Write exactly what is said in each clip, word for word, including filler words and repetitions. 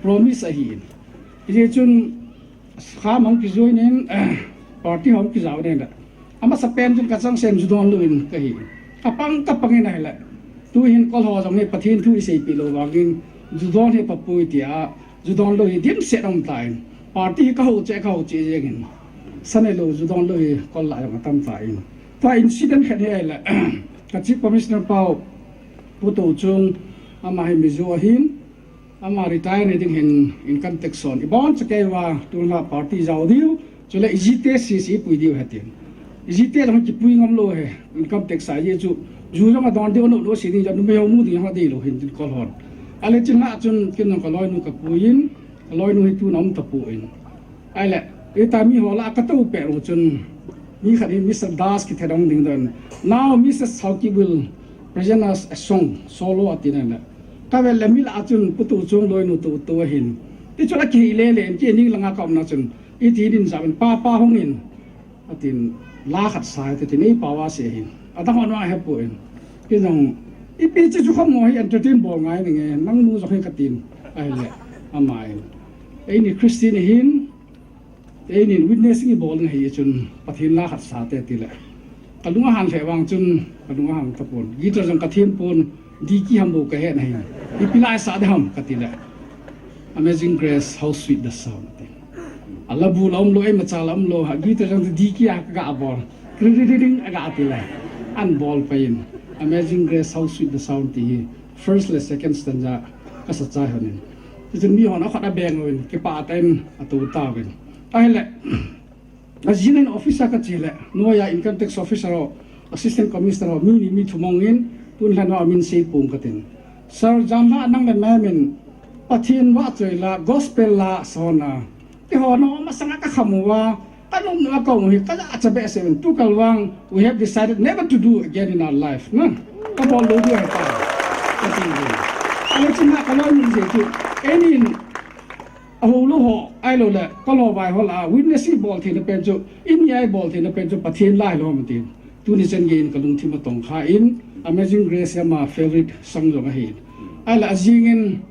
Promise ahi. Hijeh chun, kha mang kijoin in, party hong kijao den da. Amasa pen chun kachang sem ju don lou in kahi. Kapang, kapang in ahile. Tuhin kol ho jong hi Pathen thu isei pi lou vangin, ju don hi papui tia, ju don lou hi dimset um tan. Party hi kahou che, kahou che jeng in. Sa ne lou, ju don lou hi kol la jong atam tan. Tua incident khat hi ahile. Ka Chief Commissioner pau, Pu Touchung, ama hi Mizo ahin, ama retire nei ding hin income tax hon. Ibon chakei va, tun la party jao diu, chule ijite C C pui diu hetin. Ijite jong kipui ngam lou he, income tax a ye chu. Ju jong adon diu no lo si ding jong, numei ho mu ding jong adei lou hin tin kol hon. Ale chin la chun, kin jong kaloinu kapuiyin, kaloinu hi tun aum tapon. Ahile, ita mi ho la katou pe ro chun, mi khat hi Mister Das kithedong ding don. Now Mister Sauki will present us a song, solo atin ahile. Kavel le mi la chun Pu Touchung loinu tu tu ahin. Ti chu la kihei le le, ki ning langa kaum na chun. Iti din javen pa pa hung in. Atin la khat sa te tin ei pa wa se hin. Adang hon wa hepon. Ki jong, ipi chi chu khamu hi entertain bol ngai ninge, nangnu jong hi katin. Ahile, ama in. Eini Christian hin, eini witnessing ibol ngai hi chun, Pathen la khat sa te tile. Kalung ahang lheh vang chun, kalung ahang tapon. Guitar jong kathem pon, D key ham bou kahe nahi. Ipi la sa de ham katile. Amazing Grace, how sweet the sound. Ala bu la um lou, ei macha la um lou, ha guitar jong D key a kaga bol. Ring, ring, ring, ring, aga tile. An bol pai in. Amazing Grace, how sweet the sound ti hi. First le second stanza kasa chai honin. Ti chun mi hon akhat abeng uvin, kipah tah in atou tauvin. Ahile, ajing in office a kache le, noiya income tax officer ho, assistant commissioner ho, mi ni mi thum hung in, tun lhan ho amin sei pong katin. Sir, jan la nang le ma'am in, Pathen vahchoi la, gospel la, sa hon a. Ti ho no, masanga kakhamu va, kanung no akong hi, kaja cha behseh in, tukal vang, we have decided never to do again in our life, na? Kabol lou diu ahi ta. Kati ve. Ale chun na kaloinu jeh chu, eini in, ahou lou ho, ahilou le, kalo vai ho la, witness ibol theina pen chu, eini a ibol theina pen chu, Pathen la hilou ham tin. Tuni chan gei in kalungthim atong kha in, Amazing Grace hi ama favorite song jong ahi. Ahile ajing in,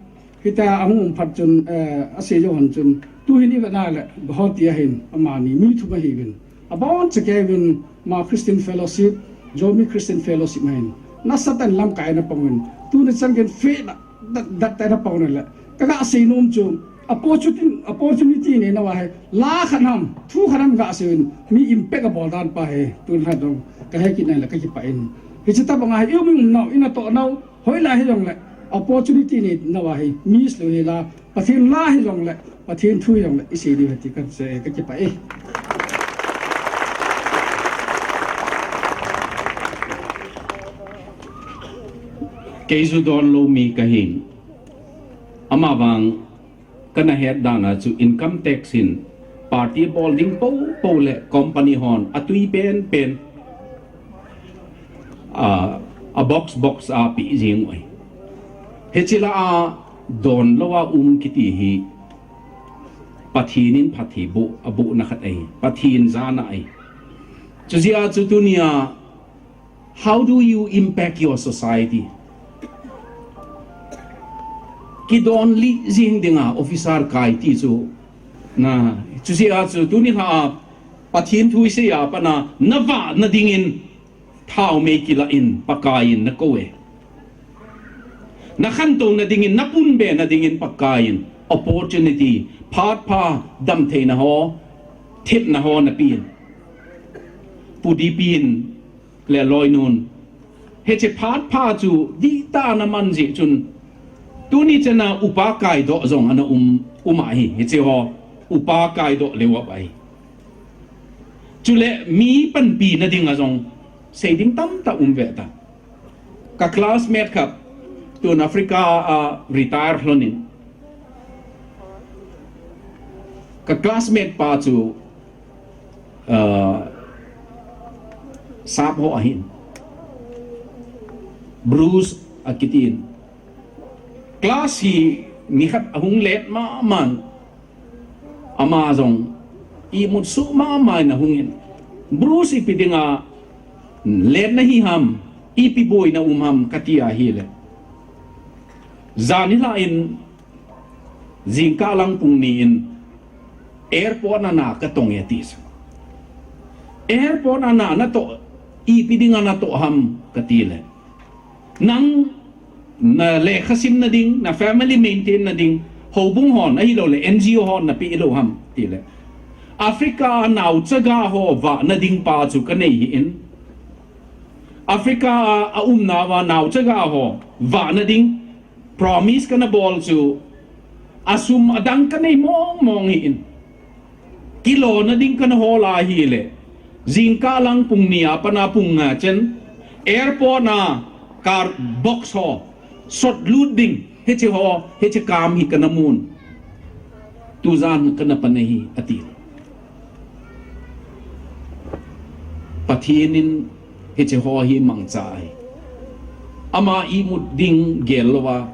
Hitia ahung um phat chun, eh, asei jou hon chun, tuhin ivet na le, Guwahati a hin, amani, mi thum ahiuvin. Abon chakei uvin, ma Christian Fellowship, Zomi Christian Fellowship ma hin. Nasatah in lamkai ana pang uvin. Tuni chan gei in faith a, dat, dat tah in ana pang uvin le. Kaga sei nom chu, opportunity, opportunity nei nau ahi, la khat ham, thu khat ham ga sei uvin, mi impact abol dan pa hi, tun khat jong, kahe kit nai le, kakipah in. Hiche tabang ahi, i um nau, i natoh nau, Hoilai hijongle, opportunity nei nau ahi, miss lou hila, Pathen la hijongle, Pathen thu hijongle, isei diu ahi ti kasei, kakipah e. Kei ju don lou mi kahin. Amavang, Kana het dan a chu income tax hin party bol ding popo le company hon atui penpen, a, a box box a pe jing u ahi. Hiche lah a don lou a um kiti hi Pathen in phatthei boh, abohna khat ahi. Pathen jana ahi. Chujeh a chu tunia How do you impact your society? Kidon lih jing dinga officer kai ti chu. Na, chujeh a chu tuni lha a Pathen thu isei a pat a navahna dingin thaomei kilah in Pakai in nakou e. Nakhantouna dingin, napunbena dingin Pakai in opportunity, phat pha, damtheina ho, thepna ho napeh in. Pu D P in le loinun. Hiche phat pha chu dihtah a naman jeh chun. Tuni chan a upa kaidoh jong ana um, um ahi. Hiche ho upa kaidoh leu ahi. Chule mi panpina dinga jong sei ding tamtah um ve ta. Ka classmate khat tun Africa a retire lhonin. Ka classmate pa chu, ah, sap ho ahin. Bruce akitin. Class hi nikhat ahung let maman. Ama jong imut suh mama in ahungin. Bruce ipi dinga let nahi ham, ipi boina um ham kati ahile. Jan nilhah in Jingkah lang pung ni in airport a na ka tong e ati chu. Airport a na na toh, ipi dinga na toh ham ka ti le. Nang na lekha sim na ding, na family maintain na ding, houbung hon, ahilou le N G O hon na pe lou ham ti le. Africa a naochaga ho vah na ding pa chu ka nei hi in. Africa a, a umna va naochaga ho vah na ding, promise ka na bol chu, a sum a dang ka nei mong mong hi in. Kilo na ding ka na hol a hi le. Jingkah lang pung ni a pat a pung nga chen. Airport na car box ho. Sot lut ding. Hiche ho, hiche kam hi ka na mun. Tujan ka na pan ahi, ati. Pathen in hiche ho hi mangcha ahi. Ama imut ding gel lou a.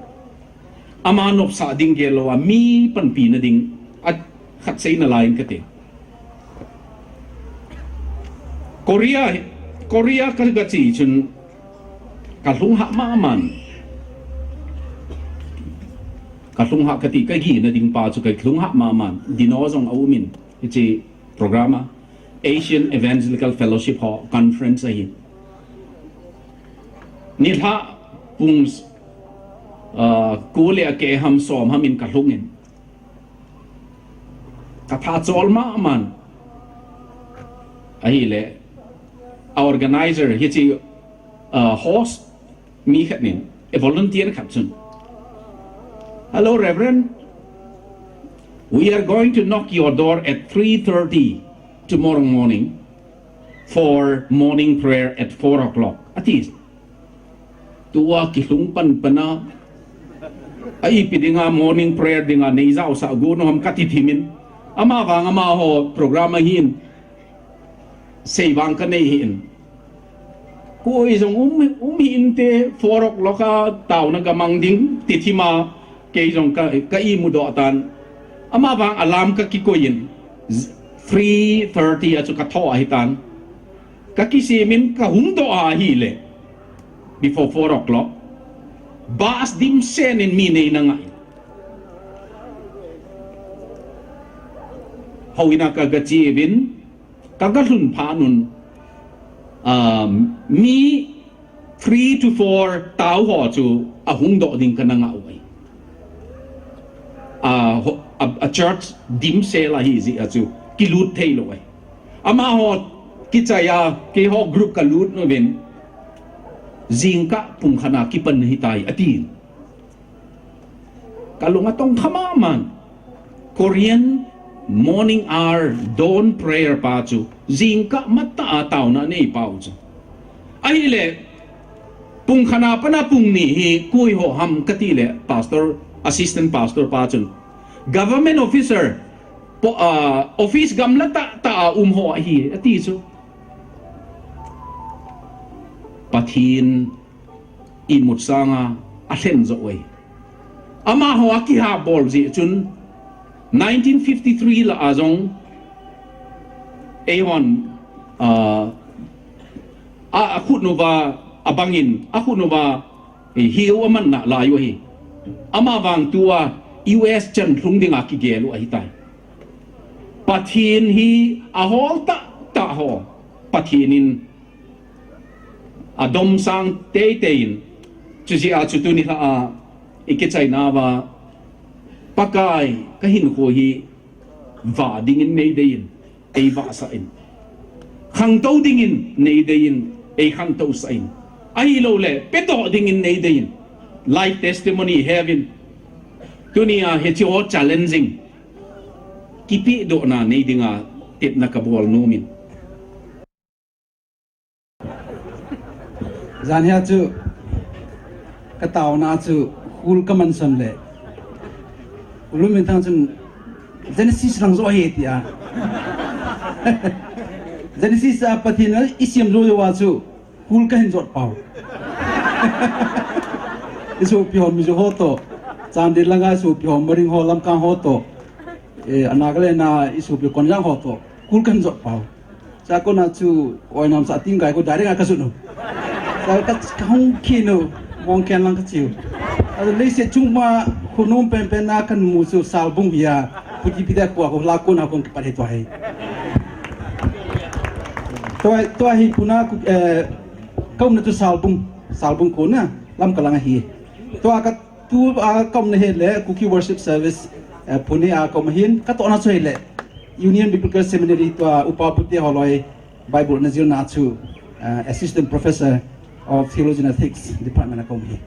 Ama nopsah ding gel lou a. Mi panpi na ding. A khat sei na lai in ka ti. Korea, Korea ka, ka che chun ka lhung hah mama in. Ka lhung hah ka ti, ka gina ding pa chu ka lhung hah mama in. Dino jong a um in. Hiche program a. Asian Evangelical Fellowship ho conference ahi. Nilhah pung, ah, ko le a keh ham som ham in ka lhung in. Ka tha chol mama in. Ahi le, a organizer hiche, ah, host mi khat nin, a volunteer khat chun. "Hello, Reverend. We are going to knock your door at three thirty tomorrow morning for morning prayer at four o'clock." Ati. Tua kilhung pan pan a. A ipi dinga morning prayer dinga nei jao sah gu nom ka ti thim in. Ama vang ama ho program ahin. Sei vang ka nei hi in. Koi jong um, um hi in te four o'clock a taona ka mang ding ti thim a kei jong ka, ka imu doh tan. Ama vang alarm ka kikoi in. Three thirty a chu ka tho ahi tan. Ka kisem in ka hung doh ahi le. Before four o'clock. Bus dimset in mi nei na ngai. Houin a ka, ka che uvin, ka, ka lhun phat un, um, mi three to four tao ho chu ahung doh ding ka na ngah uve. A, ho, a, a church dimset ahi jeh a chu kilut thei lou uve. Amaho kichai a, keiho group ka lut uvin, jingkah pung khat a kipan ahitai, ati. Ka lung atong kha mama in. Korean morning hour dawn prayer pa chu jingkah matah a taona nei pau chu. Ahile, pung khat a pat a pung ni hi koi ho ham ka ti le, pastor, assistant pastor pa chun, government officer, po, ah, office gamla tah tah a um ho ahi, ati chu. Pathen imut sanga alhen jo uve. Amaho a kihah bol jeh chun nineteen fifty-three lah a jong eihon, ah, a, a khut uva, abang in, a khut uva, eh, hiu aman nalai u ahi. Ama vang tua U S chan lhung dinga kigel u ahitai. Pathen hi ahol tah tah ho. Pathen in adom sang teitei in, chujeh a chu tuni lha a i kichai nauva, Pakai, ka hinkho hi vah dingin nei dei in, ei vahsah in. Khangtou dingin nei dei in, ei khangtou sah in. Ahilou le, pedoh dingin nei dei in. Life testimony heuvin. Tuni a hiche ho challenging. Kipehdohna nei dinga tepna ka bol nom in. Jan hia chu ka taona chu hul ka mansan le. U Lun Minthang chun Genesis lang jo ahi tia. Genesis a Pathen in i siam jou jou a chu hul ka hin jot pau. I sopi ho Mizo ho toh, Chandel langa i sopi ho Maring ho, Lamka ho toh, eh, a Nagaland a i sopi Konjang ho toh, hul ka hin jot pau. Chua kona chu oinam sa ting kai ko direct a ka sut u. Sa ka, ka hung khin u, mong khen lang ka chi u. Leiset chunga kho nom penpen a kamu chu Salbung hi a, Phuti Pida kho a kho la kona kong kipat hi tua hi. Tua, tua hi Pune a, eh, kaumna chu Salbung, Salbung kona, Lamka lang ahi. Tua ka, tua kaumna hi le Kuki Worship Service, eh, Pune a kaum ahin, katohna chu hi le Union Biblical Seminary tua Upa Bute holoi Bible ana jilna chu, uh, Assistant Professor of Theology and Ethics Department a kaum hi.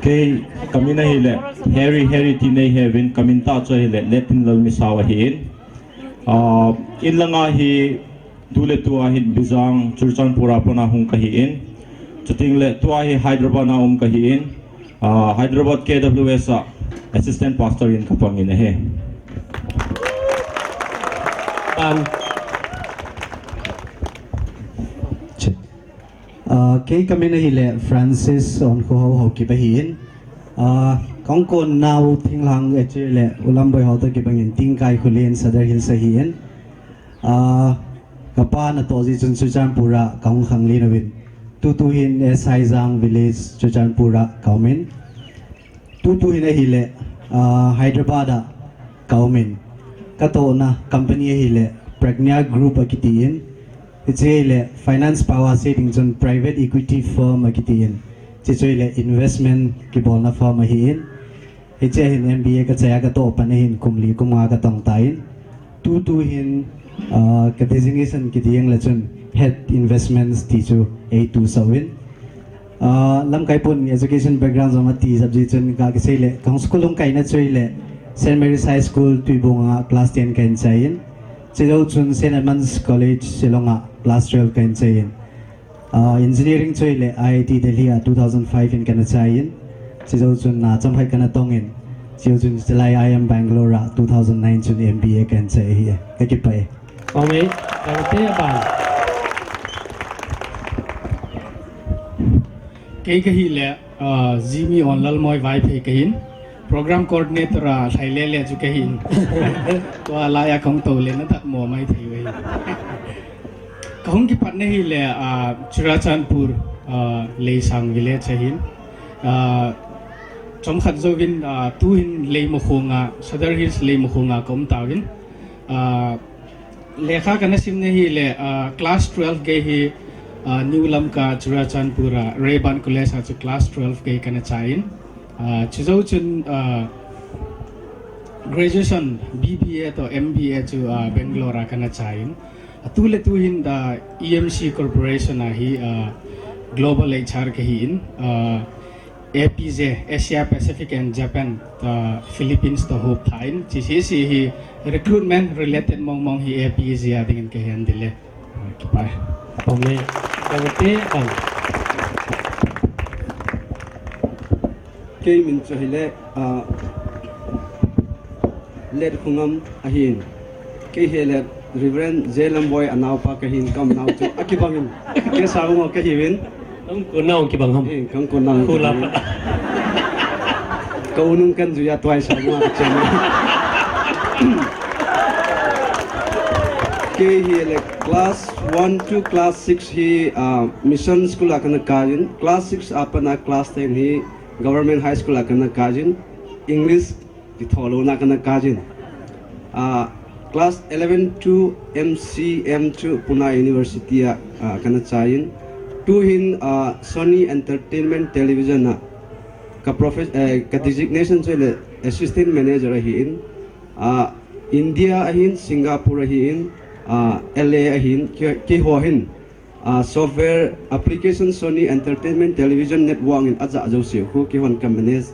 Kei kamin ahi le, Harry, Harry ti nei heuvin, kamin tah chu ahi le, Lettin Lalmisao ahin. Uh, in langa hi, tu le tua hin Bijang, Churachandpur a pat a hung kahin. Chuteng le tua hi Hyderabad a um kahin. Ah, Hyderabad K W S a Assistant Pastor in kapang in ahi. Pan. Ah, kei kamin ahi le Francis Onkhohao Haokip ahin. Ah, kong kon nau thinglhang e chu le Ulamboi ho toh kibang in Tingkai Khullen Sadar Hills ahin. Ah, kapa natoh jeh chun Churachandpur a kahung khanglen uvin. Tutu hin Saijang Village Churachandpur a kaumin. Tutu hin ahi le, ah, Hyderabad a kaumin. Katohna company ahi le Pragnya Group akiti in. Hiche ahi le finance pao a sei ding chun private equity firm akiti in. Hiche chu ahi le investment kibolna firm ahin. Hiche a hin M B A kachai a katoh pan a hin kum li kum nga katong tan. Tutu hin, ah, ka designation kiti jeng le chun Head Investments ti chu eitup sah uvin. Ah, lamkai pon education background jong ati jap jeh chun ka kisei le, ka hung school hung kaina chu ahi le Saint Mary's High School Tuibong a class ten kahin chai in. Chujou chun Saint Edmund's College Shillong a class twelve kahin chai in. Ah, engineering chu ahi le I I T Delhi a two thousand five in kana chai in. Chujou chun na chomkhat kana tong in. Chujou chun chulai I I M Bangalore a two thousand nine chun M B A kahin chai ahi. Kakipah e. Amen. Kei kahi le, ah, Jimmy Onlalmoi Vaiphei kahin. Program coordinator a lhai le le chu kahin. Tua lai a kong tou le na dak mo mai thei ve. Kahung kipatna hi le, ah, Churachandpur, ah, Leisang village ahin. Ah, chomkhat jouvin, ah, tuhin Leimakhong a, Sadar Hills Leimakhong a kaum tauvin. Ah, lekha kana simna hi le, ah, class twelve gei hi, ah, New Lamka Churachandpur a Rayburn College a chu class twelve gei kana chai in. Ah, chujou chun, ah, graduation B B A toh M B A chu, ah, Bangalore a kana chai in. Atu le tu hin the E M C Corporation a hi, ah, Global H R kahi in, ah, A P J, Asia Pacific and Japan, ah, Philippines toh hop tha in, G C C hi recruitment related mong mong hi A P J a dingin kahin dile. Ah, kipah e. Amen. Kei min chu hi le, ah, Letkhongam ahin. Kei hi le Reverend J Lamboi anaopa kahin, kaumnau chu akibang in. Kei Salbung a kahiuvin. Nang konau kibang ham? Eh, kang konau. Ka u nung kan juiya tuai Salbung a kachen. Kei hi le class one to class six hi, ah, mission school a kana kai in. Class six a pat a class ten hi Government High School a kana kai in, English kitho louna kana kai in. Ah, class eleven to M C M to Pune University a, ah, kana chai in. Tuhin, ah, Sony Entertainment Television a ka profes-, eh, ka designation chu le assistant manager ahi in. Ah, India ahin, Singapore ahi in, ah, L A ahin, kei, keiho hin. Ah, software application Sony Entertainment Television Network in aja jouse khu keihon ka manage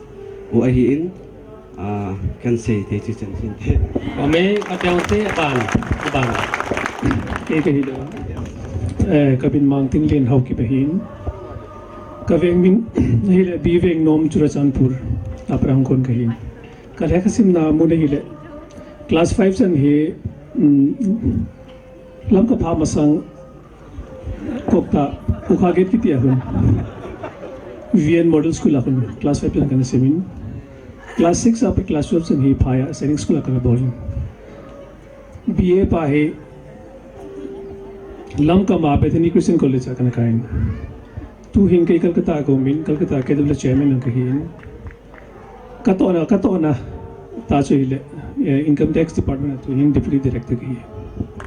u ahi in, ah, kan sei thei chu chan chin te. Ome ka teu te ban, ban. Kei kahi le, eh, ka min Mangtinlen Haokip ahin. Ka veng min hi le B Vengnom Churachandpur, a pat a hung kon kahin. Ka lekha simna mun ahi le class five chan hi, um, Lamka pha masang Kokta, Ukha Gate kiti a hun. V N Model School a hun, class five chan kana simin. Class six a pat class twelve chan hi Phaya Sainik School a kana bolin. B A pa hi Lamka ma Bethany Christian College a kana kai in. Tu hin kei Calcutta a ka um in, Calcutta K W Chairman ang kahin. Katohna, katohna. Ta chu hile, eh, Income Tax Department a tu hin Deputy Director kahi.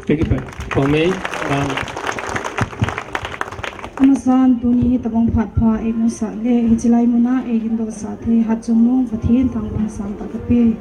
Kei kipa. Komei, bang. Amasan tuni hi tabang phat pha eimusah le, hichilai muna eihin dohsah thei Hatchungnung Pathen thangvahna sangtah kape.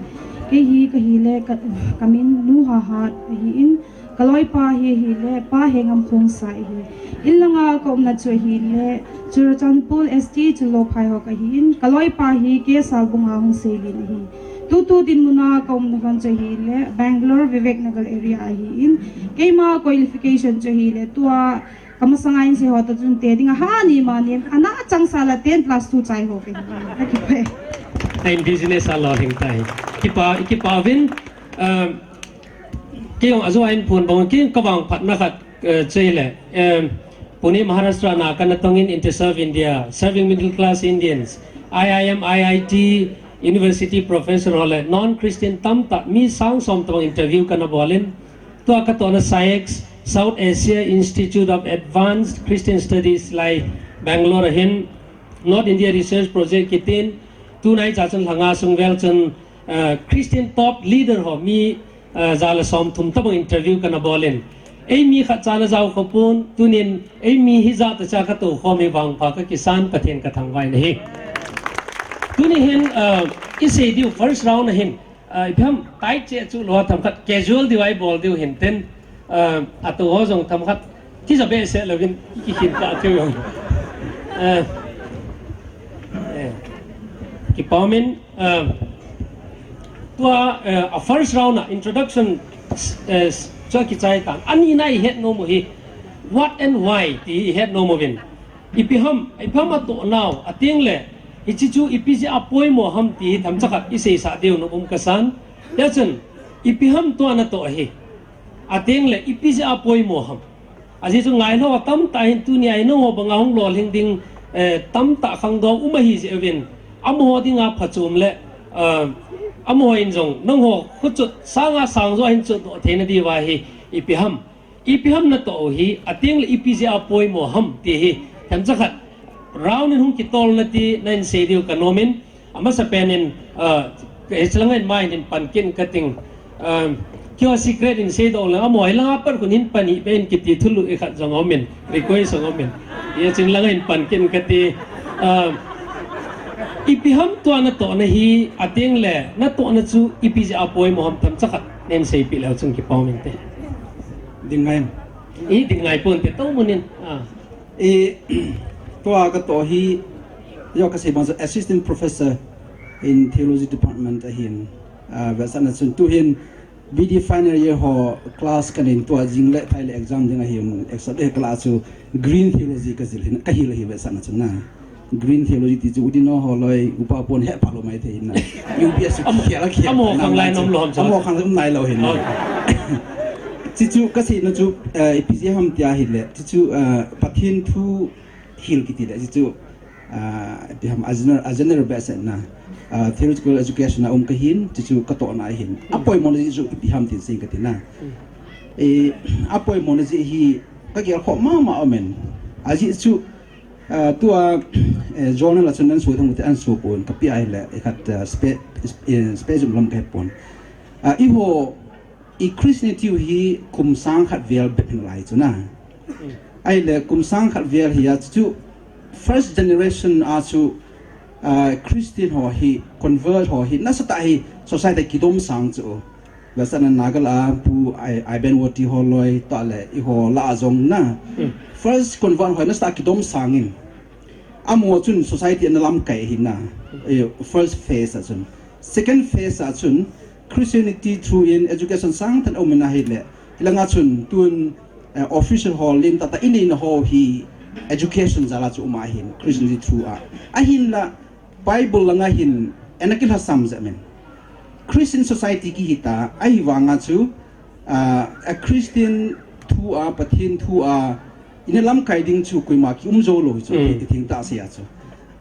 Kei hi kahile ka, kamin Nu Hahat ahin, kaloipa hi hile Pa Hengam Khongsai ahi. Inlanga kaumna chu ahile Churachandpur S T Chullo Phaiho kahin, kaloipa hi K Salbunga Hungseilin ahi. Tutu dinmuna kaumna lhon chu ahile Bangalore Vivek Nagar area ahin, keima qualification chu ahile tua kamasanga insei ho toh chun te dinga hani mani ana changsa la ten plus two chai ho kahi. Akipe. Ahin business a lolhing tai. Kipa, kipa vin, um, Kei jong ajo a hin phone bang, kei kavangphatna khat, eh, chu ahile, em, Pune, Maharashtra na kana tongin Interserve India, Serving Middle Class Indians, I I M, I I T, University Professor ho le non-Christian tamtah mi sang som tabang interview kana bolin, tua katohna SAIEX, South Asia Institute of Advanced Christian Studies lai Bangalore a hin North India Research Project kitin, tunai cha chun lhanga sung vel chun, eh, Christian top leader ho mi, eh, ja le som thum tabang interview kana bolin. Eimi khat cha na jao khopon, tunin eimi hijat a cha katou khom hi vangpha kakisan Pathen kathangvah in ahi. Tuni hin, eh, isei diu first round a hin, ah, ipi ham, tight cheh chu lou a themkhat casual diu a ibol diu hintin, ah, atou ho jong themkhat tija behseh louvin kikhin kah thei jong. Ah, eh, kipa umin, ah, tua, eh, a first round a introduction, eh, chu akichai tan. Ani na ihet nom u hi, what and why ti ihet nom uvin. Ipi ham, ipi ham atoh nau, ateng le, hiche chu ipi jeh a poimo ham ti hi themcha khat iseisah diu nom um kasan. Hijeh chun, ipi ham tua natoh ahi. Ateng le, ipi jeh a poimo ham. Ajeh chu ngailou a tamtah hin tunia hi nangho banga hung lolhing ding, eh, tamtah khangdong um ahi jeh uvin. Amaho dinga phachom le, eh, amaho in jong nangho khochot sanga sang jo a hin chotdoh theina diuva hi ipi ham. Ipi ham natoh u hi, ateng le ipi jeh a poimo ham ti hi, themcha khat round in hung kitol nati na hin sei diu kanom in, amasapen in, ah, hiche langa hin main hin pan kit kating, ah, keiho secret in seidoh le, amaho hilanga pat khun hin pan hih beh in kiti thulhuh khat jong aumin, request jong aumin. Hiche langa hin pan kit kati, ah, ipi ham tua natohna hi, ateng le natohna chu ipi jeh a poimo ham themcha khat na hin seipeh leu chun kipa um inte. Ding ngai. I ding ngai ponte tou munin. Ah. I, tua katoh hi, jo kasei bang chu Assistant Professor in Theology Department ahin, ah, vetsahna chun tuhin B D final year ho class kanein tua jing le thai le exam ding ahin, exam le kala chu Green Theology kajil hin, kahil ahi vetsahna chun na. Green Theology ti chu udin ho loi, upa pon hepha lou mai thei hin na. U B S chu amo, khel a khel amo na khang lai ngai chu. Nom lou ham chu. Amo khang lai um nailou hin na. Oh. Chi chu kaseina chu, eh, ipi jeh ham tia ahile. Chi chu, eh, Pathen thu hil kiti le. Chi chu, eh, ipi ham a general, a general behseh na. Eh, theological education a um kahin, chi chu katohna ahin. Mm. Apoimo na jeh chu ipi ham tin sei kati na. Mm. Eh, apoimo na jeh hi kagel khoh mama umin. Ajeh chu, Ah, tua, eh, journal a chun ahin so thei u te ahin so pon, kapeh ahile, ikhat, ah, spe-, eh, special lam kahe pon. Ah, eiho, i Christianity u hi kum sang khat vel bep hinalai chu na. Mm. Ahile, kum sang khat vel hi a chu, first generation a chu, ah, Christian ho hi, convert ho hi, nasatah hi, society kidom sang chu. Vetsahna Naga la a Pu Ai, Iben Wati ho loi, tua le eiho la a jong na. Mm. First convert ho nasatah kidom sangin. Amaho chun society ana lamkai ahin na. Eh, first phase a chun. Second phase a chun Christianity through in education sangtah in um in ahile. Hilanga chun tun, eh, official ho lim tah tah inei na ho hi education jal a chu um ahin Christianity through a. Ahinla Bible langa hin ana kilhasam jeh min. Christian society kihi ta, ahivanga chu, ah, a Christian thu a, Pathen thu a, ina lamkai ding chu koima kium jou lou hi chu, mm, i theng tah sei a chu.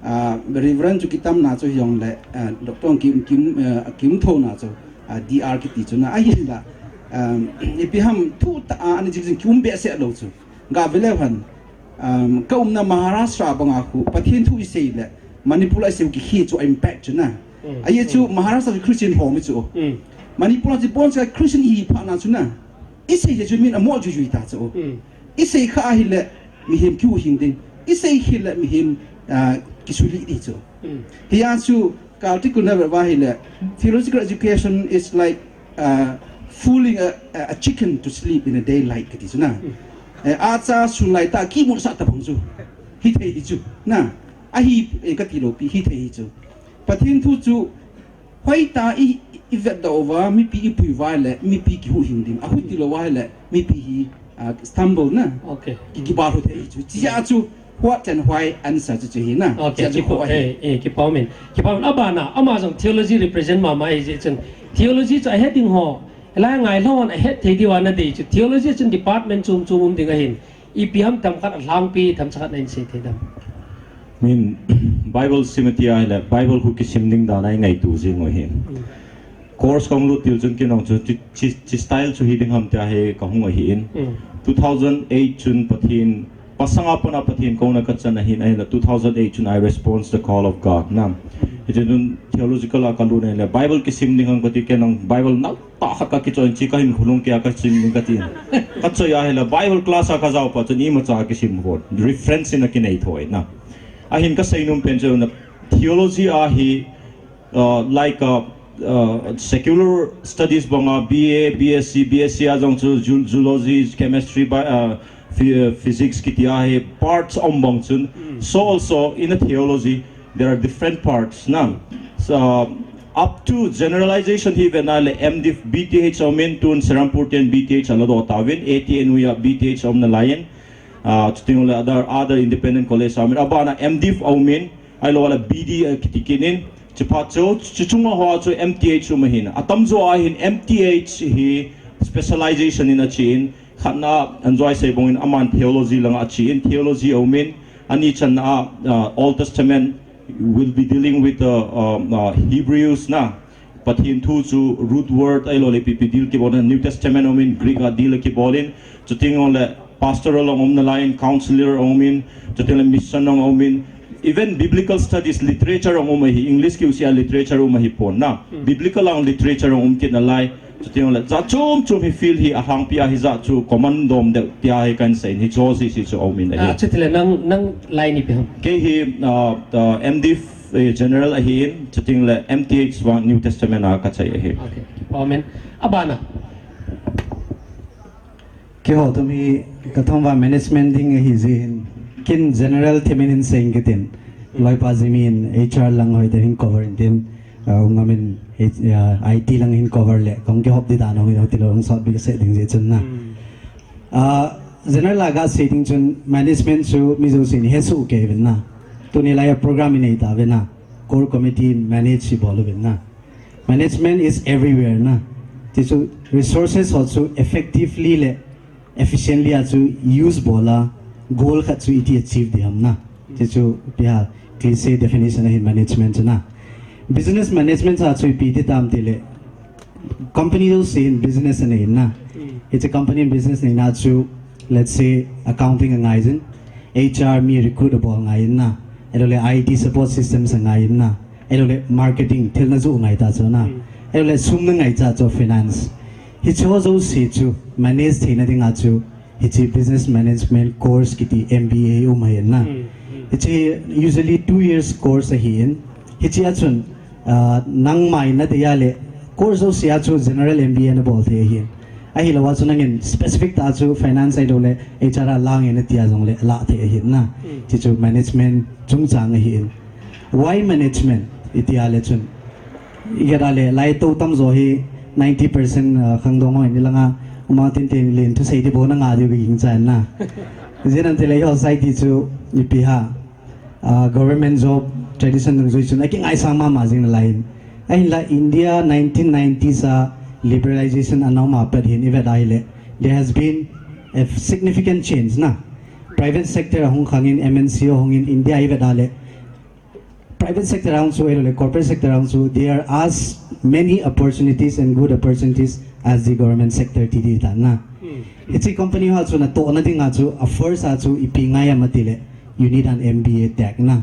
Ah, Reverend chu kitam na chu hijongle, ah, Doctor kim, kim, ah, kim tho na chu, ah, D R kiti chu na ahinla, ah, ipi ham thu tah a, ani jing jing kium behseh lou chu. Ga vele han, um, ka umna Maharashtra banga khu Pathen thu isei le Manipur a isei kihi chu impact chu na. Aye chu Maharashtra chu Christian home chu. Manipur chu bon cha Christian hi pha na chu na. Isei chu min amo ju ju ta chu. Isei kha ahile mihem kiu hing ding. Isei hi le mihem, ah, kisuli di chu. Hiya chu ka article na va hile theological education is like, uh, fooling a, a chicken to sleep in a daylight kati chu na. Eh, acha sunlight a kimu sa ta bang chu. Hithei hi chu na. Ahi, eh, kati lou pi hithei hi chu. Pathen thu chu hoita i, i vet da uva, mipi i pui uva le, mipi kihu hing ding. Ahu ti lou uva le, mipi hi, ah, stumble na. Okay. Ki, kiba hu thei chu. Chia chu, what and why answer chu, chu hi na. Okay, chia chu kipa-, ko ahi. Eh, eh, kipa umin. Kipa umin. Abana, ama jong theology represent mama ahi jeh chun. Theology chu ahet ding ho. Ela ngai lhon ahet thei diu ana dei chu. Theology chun department chom chom um ding ahin. Ipi ham themkhat alhangpi, themkhat na in sei thei dem. Min, Bible sim tia le, Bible khu kisim ding dan a i ngaitu jing u hi. Course kong lut til chun kinong chu chi, chi, chi style chu hi ding ham tia hi ka hung ahi in. Two thousand eight chun Pathen, pasanga pana Pathen kong na ka chan ahin, ahile two thousand eight chun I response the call of God na. Hichun theological a ka lut na le, Bible kisim ding ham ka ti kinong Bible nau ta khat ka kichoi in chi ka hin khulung kia ka sim ding ka tin. Ka choi ahile Bible class a ka jao pa chun imacha kisim hon. Reference in a kinei thoi na. Ahin ka seinom pen chu na theology a hi, uh, like, uh, uh, secular studies banga B A, B S C, B S C a jong chu zool-, zoology, chemistry, bi-, uh, phy-, uh, physics kiti a hi parts um bang chun. So also in a theology, there are different parts na. So, up to generalization hi vena le M.Div B.Th aumin tun Serampore ten B.Th ala do tauvin, A T N U ya B.Th aumna laiyin, ah, chuting le other, other independent college aumin, abana M.Div aumin, ahilou le B.D, ah, kiti kinin, chuphat chu, chuchunga hoa chu M.Th um ahin, atamjo ahin M.Th hi specialization in achiin, khatna, Anjoy Seibong in aman theology langa achiin, theology aumin, ani channa, ah, Old Testament, will be dealing with, uh, um, uh, Hebrews na. Pathen thu chu root word ahilou le ipi ipi deal kibol na, New Testament aumin, Greek a deal kibolin, chuting le pastoral aumna laiyin, counselor aumin, chuting le mission aumin, even biblical studies, literature aum ahi, English kiu sia literature um ahi pon na. Biblical a literature um kit na lai. Chuting le, jat chom chom hi field hi alhangpi a hijat chu common dom deu tia hi kan sei in hiche ho sese chu aumin ahi. Ah, chuti le nang, nang line ipi ham? Kei hi, ah, ah, M.Div, eh, general ahin, chuting le M.Th vang New Testament a ka chai ahi. Okay. Amen. Abana. Keiho tumi ka thumva management ding ahi jeh hin, kin general thim in hin sei inge tin. Loipa Jimmy in H R lang hoitah in hin cover intin, ah, U Ngam in H-, ah, I T lang hin cover le, kong kihop di dan hung in hoti lou hung sot bih seh ding jeh chun na. Ah, general a ga sei ding chun management chu mi jousen hesoh kei uvin na. Tuni laiya program i nei tauvin na. Core committee manage i bol uvin na. Management is everywhere na. Tichu resources ho chu effectively le efficiently a chu use bol a, goal khat chu iti achieve ding ham na. Tichu ipi ham, cliche definition ahin management chu na. Business management a chu ipi ti tam tile, company jousen business anei na. Hiche company business neina chu, let's say, accounting angai jin, H R mi recruit abol ngai in na. Ahilou le I T support systems angai in na. Ahilou le marketing, thil na joh ngai ta chu na. Ahilou le sum na ngaicha chu finance. Hiche ho jouse chu manage theina dinga chu hiche business management course kiti M B A um ahin na. Hiche usually two years course ahin. Hiche a chun, ah, nangma in na dei a le course jouse a chu general M B A na bol thei ahin. Ahilou a chu nangin specific tah chu finance ahilou le H R a lang in na tia jong le la thei ahin na. Hiche chu management chungchang ahin. Why management? Iti a le chun. Iga da le, lai to tamjo hi ninety percent, ah, khangdong ho in ilanga, uma tin tin len thusei di bou na nga diu ka ging chan na. Jeh in tile eiho society chu ipi ham, ah, government job tradition dungjuiya chun akingaisang mama jing nalaiyin. Ahinla India nineteen nineties a liberalization ana um a pat hin ivet a hile, there has been a significant change na. Private sector ahung khangin, M N C ho hungin, India ivet a le, private sector ahung chu, ahilou le corporate sector ahung chu, there are as many opportunities and good opportunities as the government sector ti di ta na. Hiche company ho chu natohna dinga chu a first a chu ipi ngai ham itile, you need an M B A tag na.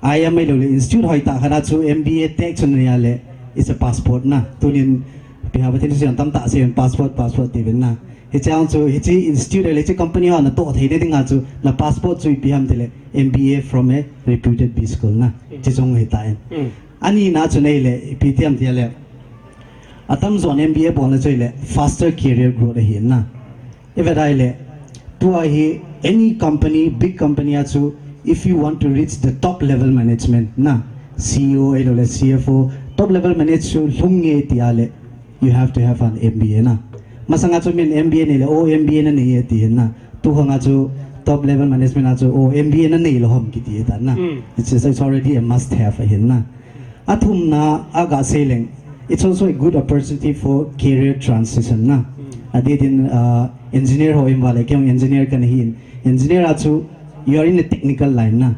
I M I lou le institute hoitah khat a chu M B A tag chu nanei a le, it's a passport na. Tunin ipi ham Pathen chu tamtah sei passport, passport tiuvin na. Hiche a chu hiche institute le hiche company ho natoh theina dinga chu na passport chu ipi ham itile, M B A from a reputed B school na. Hiche jong hitan. Ani na chu nahile, ipi ti ham itile, atamjon M B A bolna chu ahile faster career growth ahi na. Ivet a ahile, tua hi any company, big company a chu, if you want to reach the top level management na, C E O ahilou le C F O, top level manage chu lhung nge tia le, you have to have an M B A na. Masanga chu min M B A nei le, o M B A nanei e ti hin na. Tukhang a chu top level management a chu, o M B A nanei lou ham kiti tan na. It's, it's already a must have ahin na. Athumna a gasei leng, it's also a good opportunity for career transition na. Adeh din, uh, engineer ho in vale, kei engineer kana hin. Engineer a chu, you are in a technical line na.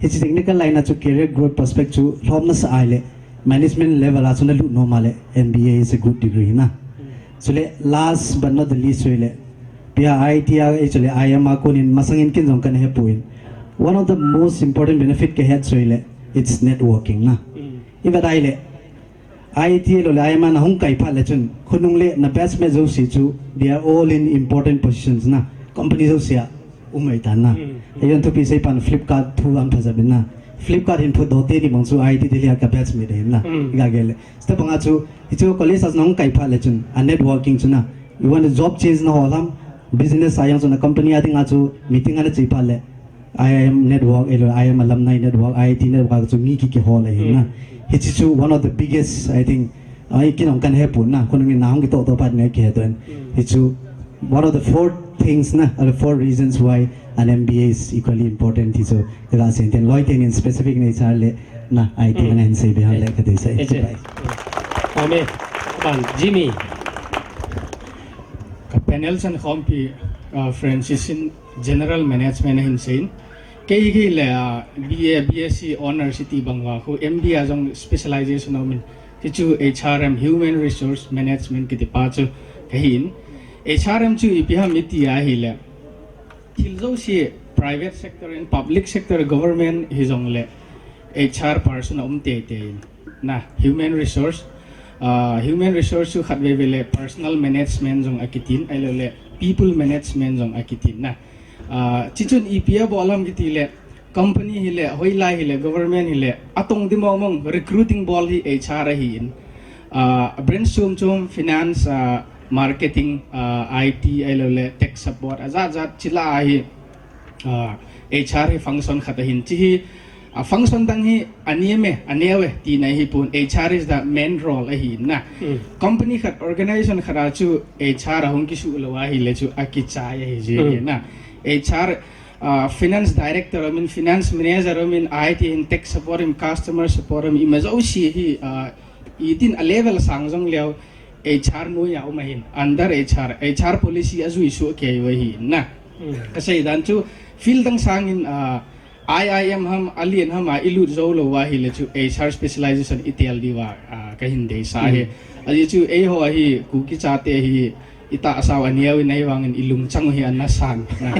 Hiche technical line a chu career growth prospect chu lhom nasah ahile, management level a chu nalut nom a le, M B A is a good degree na. Chule last but not the least chu ahile, pia I T a, eh, chule I M a konin masangin kin jong kana hepon. One of the most important benefit kahet chu ahile, it's networking na. Ivet a ahile, I T lou le I M a nahung kai phat le chun, khonung le na batchmate jouse chu, they are all in important positions na, company jouse a um ahitan na. Eiho thupi seipan Flipkart thu ahin phajah in na. Flipkart hin phutdoh teni bang chu I T Delhi a ka batchmate ahin na. Iga gel le. Chutobang a chu, hichu college a nahung kai phat le chun, a networking chu na. You want a job change naho lam, business a jong chu na company a dinga chu meeting a nache phat le, I I M network, ahilou, I I M alumni network, I I T network a chu mi ki, kihol ahi na. Hiche chu one of the biggest, I think, I kinong kan hepon na, khonung in nahung kitoh toh phat ngai kihe toh in. Hichu one of the four things na, or the four reasons why an M B A is equally important. Hichu kaga sei ten, loi ten in specific nature le na, I T na hin sei be ham le kati sei. Amen. Ban, Jimmy. Ka panel chankhompi, uh, Francis in General Management ahin seiyin. Kei hi le, ah, B A, B S C Honours iti bang uva khu M B A jong specialization aumin. Hichu H R M, Human Resource Management kiti pa chu kahin. H R M chu ipi ham iti ahile, thil jouse private sector in, public sector, government hijongle H R person aum teitei in. Na, human resource, ah, human resource chu khatvei vei le personal management jong akitin, ahilou le people management jong akitin na. Ah, chuchun ipi abol ham kiti le, company hile, hoilai hile, government hile, atong di mong mong recruiting bol hi H R ahin. Ah, branch chom chom, finance, ah, marketing, ah, I T, ahilou le tech support, ajat jat chila ahi. Ah, H R hi function khat ahin, hiche hi, ah, function dang hi anei me, aneo e, tina hipon, H R is the main role ahi na. Company khat, organization khat a chu H R ahung kisuh lou ahile chu akichai ahi jenge na. H R, ah, finance director aumin, finance manager aumin, I T in, tech support in, customer support aumin, ima jouse hi, ah, itin a level sang jong leu, H R noiya um ahin, under H R, H R policy ajui soh kei u ahi na. Kasei dan chu field dang sangin, ah, I I M ham, alen ham a ilut jou lou uva ahile chu H R specialization itel diuva, ah, kahin deisah e. Ajeh chu eiho hi Kuki chate hi itahsa u aneo in ahivangin ilungchang u hi ana sang na.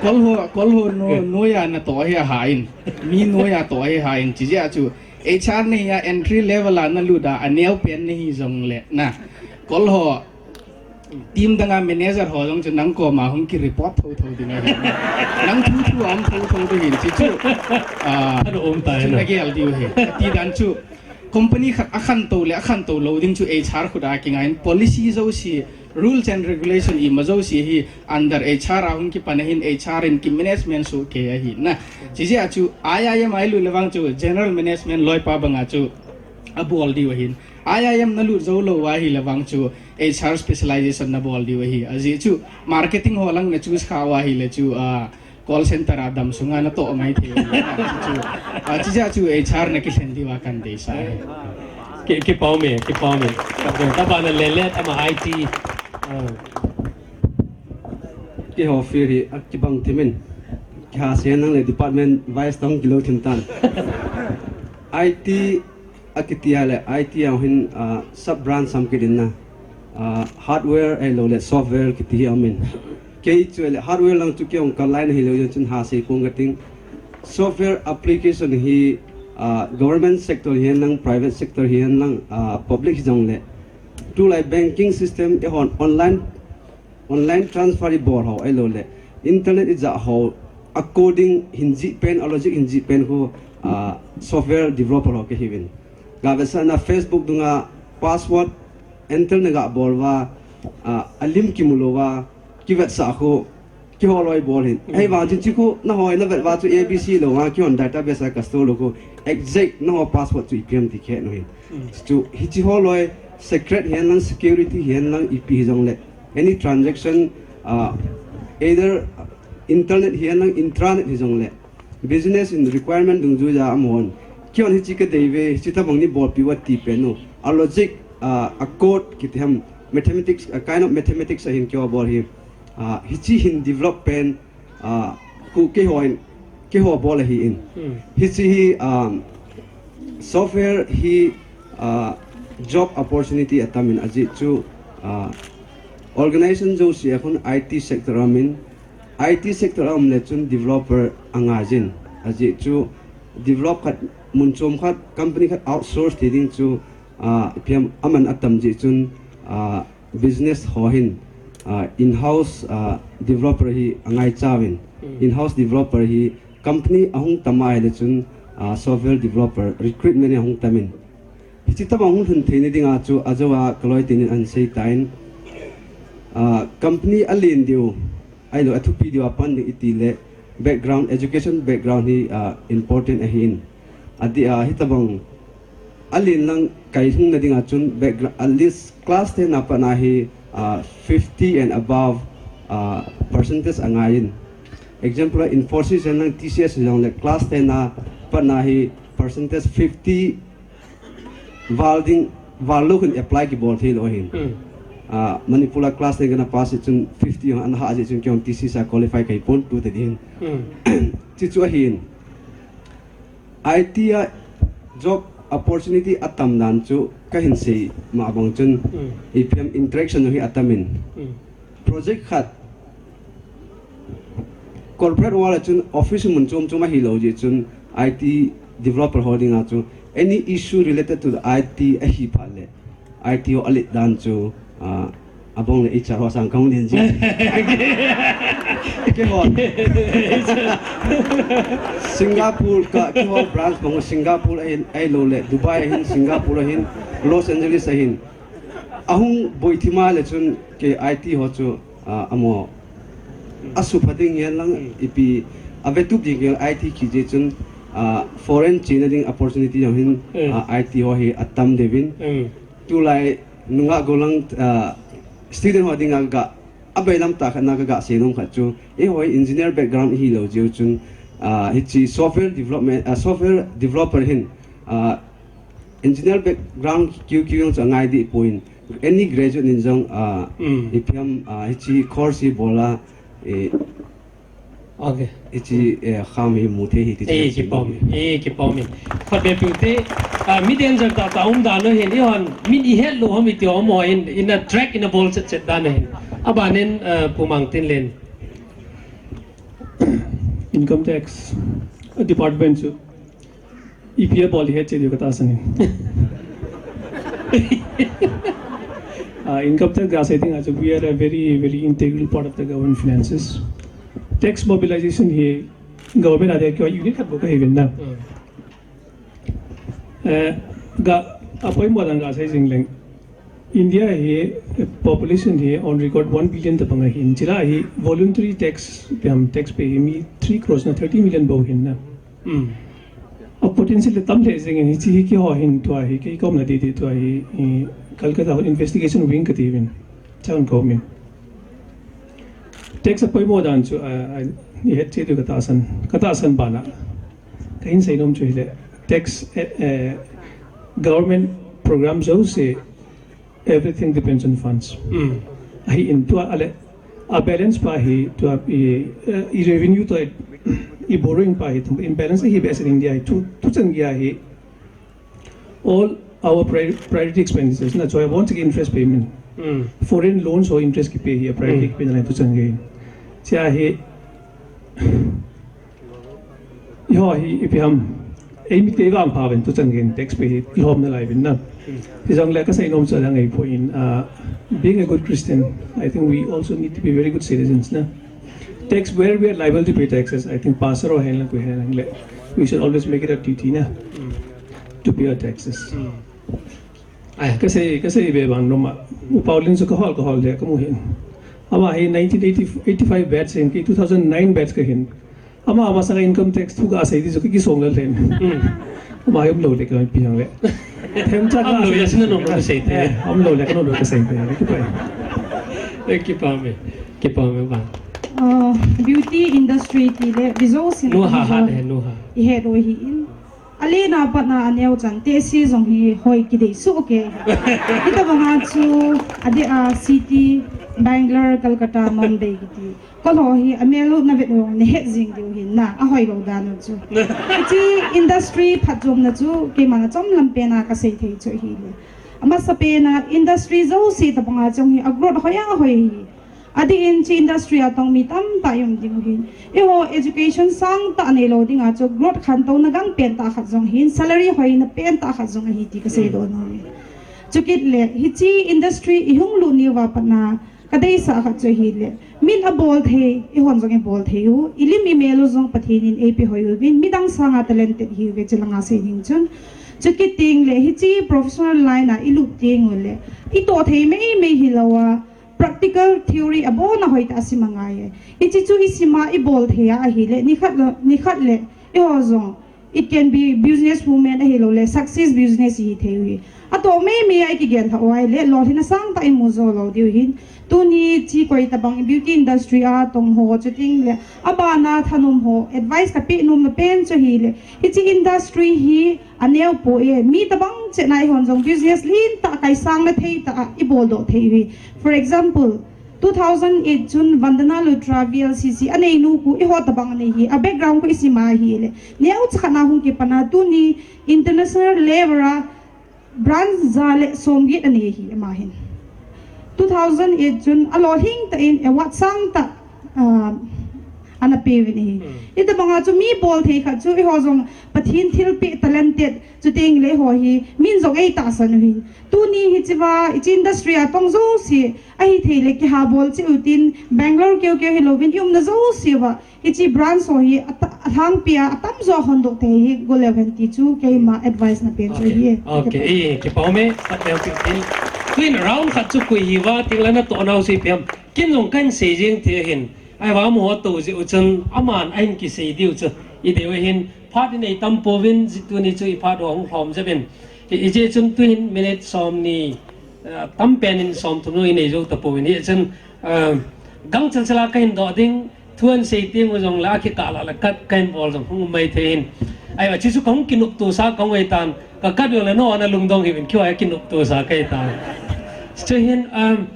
Kol ho, kol ho no, noiya natoh hi ahain. Mi noiya toh hi ahain. Chijeh a chu H R nahi a entry level a nalut a, aneo pen nahi jongle na. Kol ho, team danga manager ho jong chu nang koma hung ki report thotho ding ahi. Nang thu thu a um thotho ding ahin, chuchu, ah, chu nagel diu ahi. Kati dan chu, company khat akhantou le akhantou lou ding chu H R khut a kingai in, policy jouse, rules and regulation ima jouse hi under H R a hung kipan ahin, H R in ki management soh kei ahi na. Chijeh a chu I I M a ilut le vang chu general management loipa banga chu abol diu ahin. I I M nalut jou lou uva ahile vang chu H R specialization nabol diu ahi. Ajeh chu marketing ho lang na choose kha uva ahile chu, ah, call center a dam sunga natoh mai thei. Chu, ah, chijeh chu H R nakilhen diuva kadeisah e. Ki, kipah ume, kipah ume. Kaban le le tama I T. Ah. Keiho field hi akibang thim in. Kihahsel nang le department wise tong kilou thim tan. I T akiti a le, I T a hin, ah, sub branch sam kit in na. Ah, hardware ahilou le software kiti hi amin. Kei chu le hardware lang chu kei hung kal lai na hilou jong chun ha sei pong ka ting. Software application hi, ah, government sector hihen lang, private sector hihen lang, ah, public hi jong le. Tulai banking system eihon online, online transfer i bol ho ahilou le. Internet i jah ho, a coding hin jih pen, a logic hin jih pen khu, ah, software developer ho ka hiuvin. Ga vetsahna Facebook dunga password enter na ga bol uva, ah, a lim kimu lou uva, kivetsah khu, keiho loi bol hin. Ahivang chun chi khu, na hoi na vet uva chu A B C lou uva, keihon database a ka store lou khu, exact na ho password chu ipi ham ti khe nu hin. Chu, hichi ho loi, secret hihen lang, security hihen lang, ipi hi jong le. Any transaction, ah, either internet hihen lang, intranet hi jong le. Business in requirement dungjuiya amahon. Keihon hichi ka dei uve, hichi tabang nei bolpeh uva ti pen u. A logic, ah, a code kiti ham, mathematics, a kind of mathematics ahin keiho bol hi. Ah, hichi hin develop pen, ah, khu keiho in, keiho bol ahin. Hmm. Hichi hi, um, software hi, ah, job opportunity atam in ajeh chu, ah, organization jouse a khun I T sector amin, I T sector a um le chun developer angai jin. Ajeh chu develop khat, mun chom khat, company khat outsource ti ding chu, ah, ipi ham aman atam jeh chun, ah, business ho hin, ah, in-house, ah, developer hi angaicha uvin. Hmm. In-house developer hi company ahung tam ahile chun, ah, software developer recruitment hi ahung tam in. Hichi tabang hung lhun theina dinga chu ajou a ka loi tenin ahin sei tan. Ah, company alen diu, ahilou, athupi diu a pan ding iti le background, education background hi, ah, important ahin. Adeh a, hitabang alen lang kai lhung na dinga chun background, at least class ten a pat na hi, ah, fifty and above, ah, percentage angai in. Example, Infosys hihen lang T C S hihen lang le class ten a pat na hi percentage fifty val ding, val lou hin apply kibol thei lou ahin. Hmm. Ah, Manipur a class ten kana pass jeh chun fifty ana hah jeh chun keihon T C S a qualify ka hi pon tu te din. Hmm. Chi chu ahin. I T a job opportunity atam dan chu ka hin sei ma bang chun, hmm, ipi ham interaction hi atam in. Hmm. Project khat, corporate world a chun office mun chom chom ahilou jeh chun I T developer ho dinga chu any issue related to the I T ahi phat le I T ho alet dan chu, ah, abang le H R ho sang kahung len jin. Keiho Singapore ka, keiho branch bang Singapore ahin, ahilou le Dubai ahin, Singapore ahin, Los Angeles ahin. Ahung boi thim a le chun kei I T ho chu, ah, amaho asupha ding hihen lang, hmm, ipi avetup ding hihen I T kiti jeh chun, ah, foreign chena ding opportunity jong hin, hmm, ah, I T ho hi atam deh uvin. Hmm. Tulai nungah gollhang, ah, student ho dinga ga, abailam tah khat na ka ga sei nom khat chu, eiho engineer background ihilou jeh u chun, ah, hichi software development, ah, software developer hin, ah, engineer background keu keu jong chu angai deh poi. Any graduate in jong, ah, hmm, ipi ham, ah, hichi course hi bol a, eh, okay, hichi, eh, kham hi mu thei hi ti. Eh, chu kipom, eh, kipom in. Khat be piu te, ah, mi danger tah tah um dan u hin, eihon, min ihet lou ham iti um ho hin, ina track ina bol chet chet dan u hin. Aban in, ah, Pu Mangtinlen. Income tax department chu ipi abol ding het cheh diu ka tahsan in. Ah, income tax ga sei ding a chu, we are a very, very integral part of the government finances. Tax mobilization hi government a ding keiho unit khat bou ka hi uvin na. Hmm. Eh, ga, apoimo dan ga sei jing leng. India hi, eh, population hi on record one billion tobang ahin. Chule hi voluntary tax, payam tax pay hi mi three crores na thirty million bou hin na. Hmm. A potential le tam lheh jeng in hichi hi keiho hin tua hi, kei kaumna didi tua hi, eh, Calcutta investigation wing kati uvin. Chun kaum in. Tax apoimo dan chu, ah, ah, ihet cheh diu ka tahsan, ka tahsan bana. Ka hin sei nom chu hile, tax, eh, eh, government program jouse, everything depends on funds. Mm. Ahin tua ale, a balance pa hi, tua i, eh, i revenue tua i, i borrowing pa hi, tum imbalance hi base in India hi, tu, tuchan gei hi, all our pri-, priority expenditures, na choi won't take interest payment. Hmm. Foreign loans ho interest kipe hi a priority Hmm. kipe na lai tu chang gei. Chia hi, eiho hi ipi ham, eimite vangpha uvin tu chang gei tax pe hi ilhom na lai uvin na. Hmm. Hijongle kasei nom chu alang ahipoi, uh, being a good Christian, I think we also need to be very good citizens na. Tax, where we are liable to pay taxes, I think pastor ho hen lang koi hen lang le, we should always make it a duty na Hmm. to pay our taxes. Hmm. Ai, kasei, kasei be bang nom a, U Paulin chu kahol, kahol le kamu hin. Ama hi nineteen eighty, eighty-five batch hin, kei two thousand nine batch kahin. Ama, ama sanga income tax thu kasei di chu kakisong lel hen. Hmm. Ama hi umlou le kapi hang le. Themcha Umlou le sina nom kasei te. Eh, umlou le kanom le kasei te. Kipa. Eh, kipa me. Kipa me ba. Uh, beauty industry ti le, bijo sin Nu ha ha bijo. de, nu ha. I het o hi in. Alena patna aneo chan te si jong hi hoi kidei su ke. Hitabanga chu ade a city, Bangalore, Calcutta, Mumbai kiti. Kolho hi amel u na vet u na het jing diu hin na, ahoi lou dan u chu. Hiche industry phatchomna chu keima na chomlam pen a kasei thei chu hile. Amasa pen a industry jouse tabanga chong hi a growth hoi a hoi hi. Adeh in hiche industry a tong mi tamtah i um ding u hin. Eiho education sangtah neilou dinga chu growth khantouna gang pentah khat jong hin, salary hoina pentah khat jong ahi ti kasei doh nom e. Chukit le, hiche industry i hung lut ni uva patna, kadeisah khat chu ahile, min abol thei, eihon jong ibol thei u, ilim imel u jong Pathen in eipe hoi uvin, midang sanga talented ihiuve chulanga sei ding chun. Chukit teng le, hiche professional line a ilut teng u le, itoh thei meimei hilou a, practical theory abon a hoitah a sim angai e. Hiche chu isim a ibol thei a ahile, nikhat le, nikhat le, eiho jong, it can be business woman ahilou le, success business ihi thei u hi. Atoh meimei a ikigel lhah u ahile, lolhinna sangtah imu jou lou diu hin. Tuni hiche koi tabang beauty industry a tong ho, chuteng le, abana thanom ho, advice kapeh nomna pen chu ahile, hiche industry hi, aneo poi, mi tabang chet na eihon jong business lentah kaisang na thei tah a ibol doh thei u hi. For example, two thousand eight chun Vandana Luthra V L C C aneinu khu eiho tabang anei hi, a background khu isim a ahile, neocha khat na hung kipan a tuni international level a branch ja le somget anei hi ama hin. Two thousand eight chun alolhing tah in award sangtah, ah, ana pe uvin ahi. Hmm. Hitabanga chu mi bol thei khat chu eiho jong Pathen thilpeh talented chuteng le eiho hi min jong eitahsan u hin. Tuni hichea, hiche industry a tong jouse, ahithei le kiha bol cheh utin, Bangalore keukeu hilouvin, i umna jouse uva, hiche branch ho hi ata-, alhangpi a, atamjo a hondoh thei hi goleu hen ti chu keima advice na pen chu Okay. ahi e. Okay. Eh, kipa um e, sap leu pi tin. Tuin round khat chu koi hiuva, tin la natoh nau sei pem. Kin jong kahin sei jeng thei ahin. Ahivang amaho tou jeh u chun, aman ahin kisei diu chu. Idei u ahin, phat inei tam pouvin, tuni chu i phat u hung lhom jeh uvin. I, ijeh chun tuin minute somni, eh, tam pen in somthum jong inei jou tapouvin. Hichun, eh, gangchel chel a kahin doh ding, thu ahin sei teng u jong le, akikah lah le cut kahin bol jong hung um mai thei in. Ahivang chu kahung kinoptosa kahung ahitan, ka cut u le nangho na lungdong hih uvin, keiho a kinoptosa kahitan. Chuhin, um,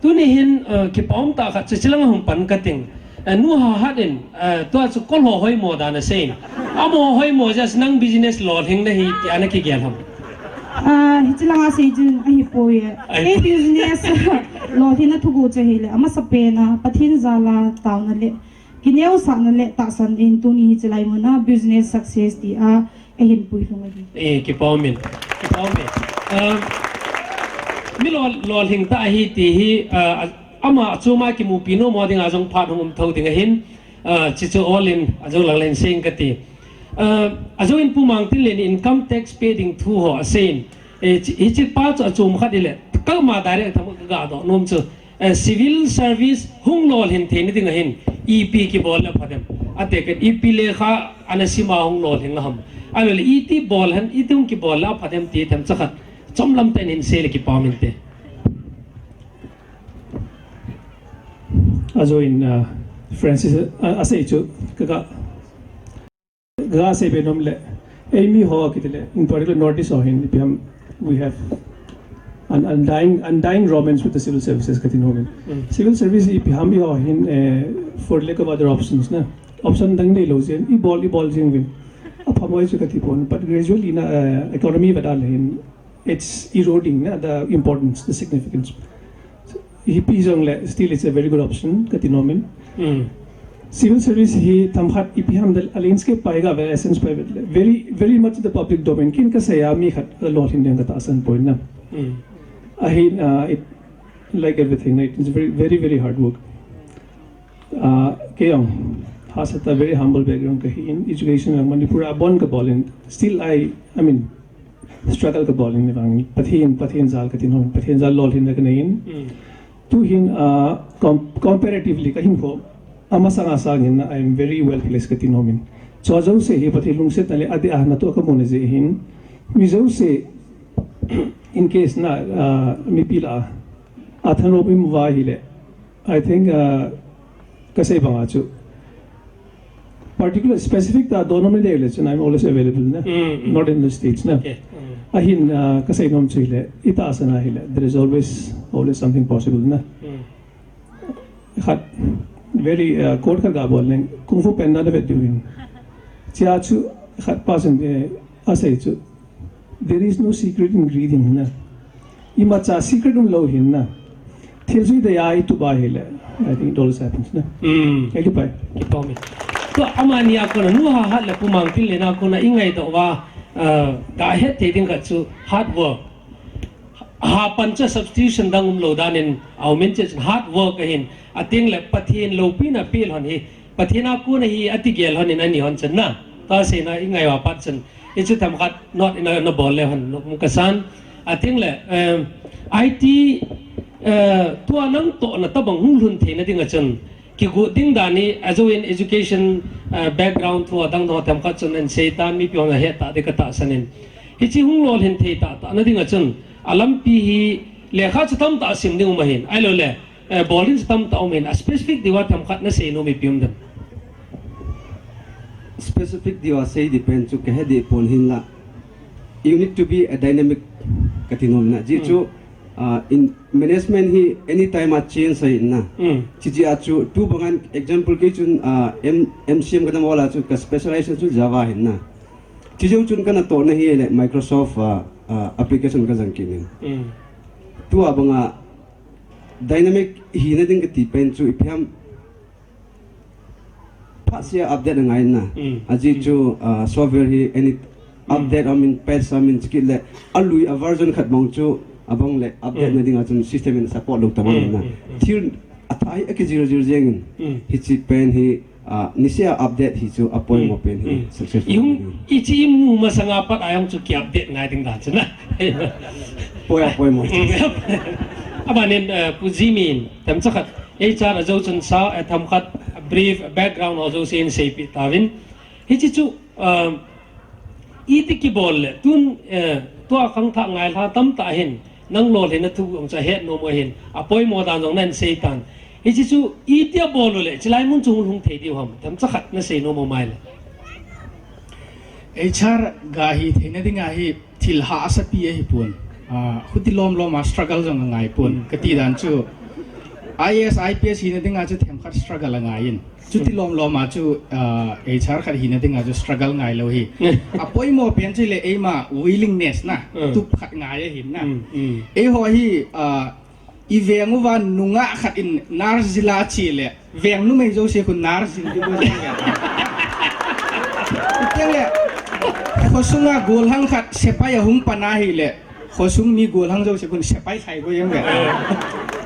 tuni hin, uh, kipa um tah khat chu chilang a hung pan kating. Uh, Nu Hahat in, uh, tua chu kolho hoimo dan asei in. Amaho hoimo jeh a nang business lolhing nahi ti ana kigel ham. Ah, hiche langa sei chun ahipoi e. Ahi. Kei business lolhinna thuguh chu ahile, amasa pen a, Pathen jal a taona le, kineosahna le tahsan in tuni hiche lai mun a business success ti a, ahin puilhung ahi. Eh, kipa um in. Kipa um in. Ah, mi lol, lolhing tah ahi ti hi, ah, ama achom a kimupi nom ho dinga jong phat hung um thou ding ahin, ah, chuchu all in, ajou lang len seng kati. Ah, ajou in Pu Mangtinlen in income tax pe ding thu ho asei in, eh, chi-, hiche pa chu achom khat ahile, keima direct tham kaga doh nom chu, eh, civil service hung lolhin theina ding ahin, ipi kibol le apha dem. Ate ken ipi lekha ana sim a hung lolhing aham. Ahilou le iti bol hen, iti hung kibol le apha dem ti themcha khat chomlam tah in hin sei le kipa um inte. Ajou in, uh, Francis, uh, asei chu, kaga, kaga sei be nom le. Eimi ho kiti le, in particular Northeast ho hin, ipi ham, we have an undying, undying romance with the civil services kati nom in. Mm. Civil service ipi ham eiho hin, eh, for lack of other options na. Option dang neilou jeh in, ibol, ibol jing uvin. Apha mo chu kati pon, but gradually na, eh, economy veda le hin, it's eroding na, the importance, the significance. Hipi jongle, still it's a very good option, kati nomin. Mm. Civil service hi themkhat ipi ham the landscape pa hi ga ve, essence pa hi ve, very, very much the public domain. Ken kasei a mi khat lolhin ding katahsan poi na. Mm. Ahin, uh, it, like everything, right? It's very, very, very hard work. Uh, kei jong, hahsat a very humble background kahin, education a Manipur a abon kabol in, still I, I mean, struggle kabol in, vang, Pathen, Pathen jal kati nom, Pathen jal lolhinna kanei in. Mm. Tuhin, uh, com-, comparatively kahinkho, amasang a sangin, I am very well placed kati nomin. Chu jouse hi Pathen lungsetna le adeh a natoh kamu na jeh hin, mi jouse, in case na, uh, mipi lah a, athanop imu va ahile, I think, uh, kasei banga chu, particular specific tah a donom nadei le chun, I'm always available na. Mm, mm. Not in the States na. Okay. Mm. Ahin, uh, kasei nom chu hile, itahsan a hile, there is always, always something possible na. Mm. Khat, very, uh, quote khat kabol leng, Kung Fu Panda na vet diu hin. Chia chu, khat pa chun, eh, asei chu, there is no secret ingredient na. Imacha secret umlou hin na. Thil chu idei a itup a hile, I think it always happens na. Mm. Kei kipa e. Kipa umin. Tua amani a kona, nu Hahat le Pu Mangthillen a kona ingaidoh uva, uh, gahet thei ding khat chu hard work. Hapan chu substitution dang umlou dan in aumin, chu hard work ahin. Ateng le Pathen loupina apeh lhon hi, Pathen a kon ahi ati gel lhon in ani lhon chun na. Tua seina ingai uva pat chun, hichu themkhat note ina, nabol le hon nom kasan. Ateng le, em, I T, eh, tua nangtohna tobang hung lhun theina dinga chun, kigot ding dan hi, ajou in education, eh, background thu adang dang themkhat chun ahin sei tan, mipi hon ahet tah ding katahsan in. Hiche hung lolhin thei tahtah na dinga chun, alampi hi lekha chu tamtah sim ding um ahin. Ahilou le, eh, bol ding chu tamtah um ahin. A specific diuva themkhat nasei nom ipi um dem? Specific diuva sei ding pen chu kahe deh pon hinla, you need to be a dynamic kati nom na. Jeh chu, hmm, ah, in management hi anytime a change ahi na. Hmm. Chuti jeh a chu, tu banga example kei chun, ah, M-, M C M kadam val a chu ka specialization chu Java ahin na. Chujou chun kanatohna hi le Microsoft, ah, ah, application kajang kit in. Hmm. Tua banga dynamic hina ding kati pen chu ipi ham, phatseh a update angai na. Mm. Ajeh chu, mm, ah, software hi any, mm, update aum in, patch aum in, chukit le alui a version khat bang chu abang le update, mm, na dinga chun system in support lou ta bang, mm, na. Mm, mm. Thil athah hi akijil jil jeng in. Mm. Hiche pen hi, ah, niseh a update hi chu apoimo, mm, pen hi, mm, successful. Ihung, ichi imu masanga pat a jong chu ki update ngai ding dan chu na. Poi a poimo. Mm. Abanin, eh, Pu Jimmy in themcha khat H R a jou chun sa, eh, themkhat brief background ho jouse in seipeh tauvin. Hiche chu, eh, iti kibol le, tun, eh, tua khangthah ngailha tamtah hin, nang lolhinna thu jong chu ahet nom u ahin, apoimo dan jong nahin sei tan. Hiche chu iti abol u le, chulai mun chu hung lhung thei diu ham, themcha khat nasei nom u mai le. H R ga hi theina dinga hi, thil hahsa pi ahipon. Ah, khuti lom lom a struggle jong angai pon. Hmm. Kati dan chu, I A S, I P S hina dinga chu themkhat struggle angai in. Chuti, hmm, lom lom a chu, ah, H R khat hina dinga chu struggle ngai lou hi. Hmm. Apoimo pen chu le eima willingness na, hmm, tup khat ngai ahin na. Hmm, hmm. Eiho hi, ah, iveng uva nungah khat in nurse jila che le, veng numei jouse khu nurse jil ding bou jeng ve. Chuteng le, khosunga golhang khat sepai ahung pan ahile, khosung mi golhang jouse khun sepai lhai bou jeng ve.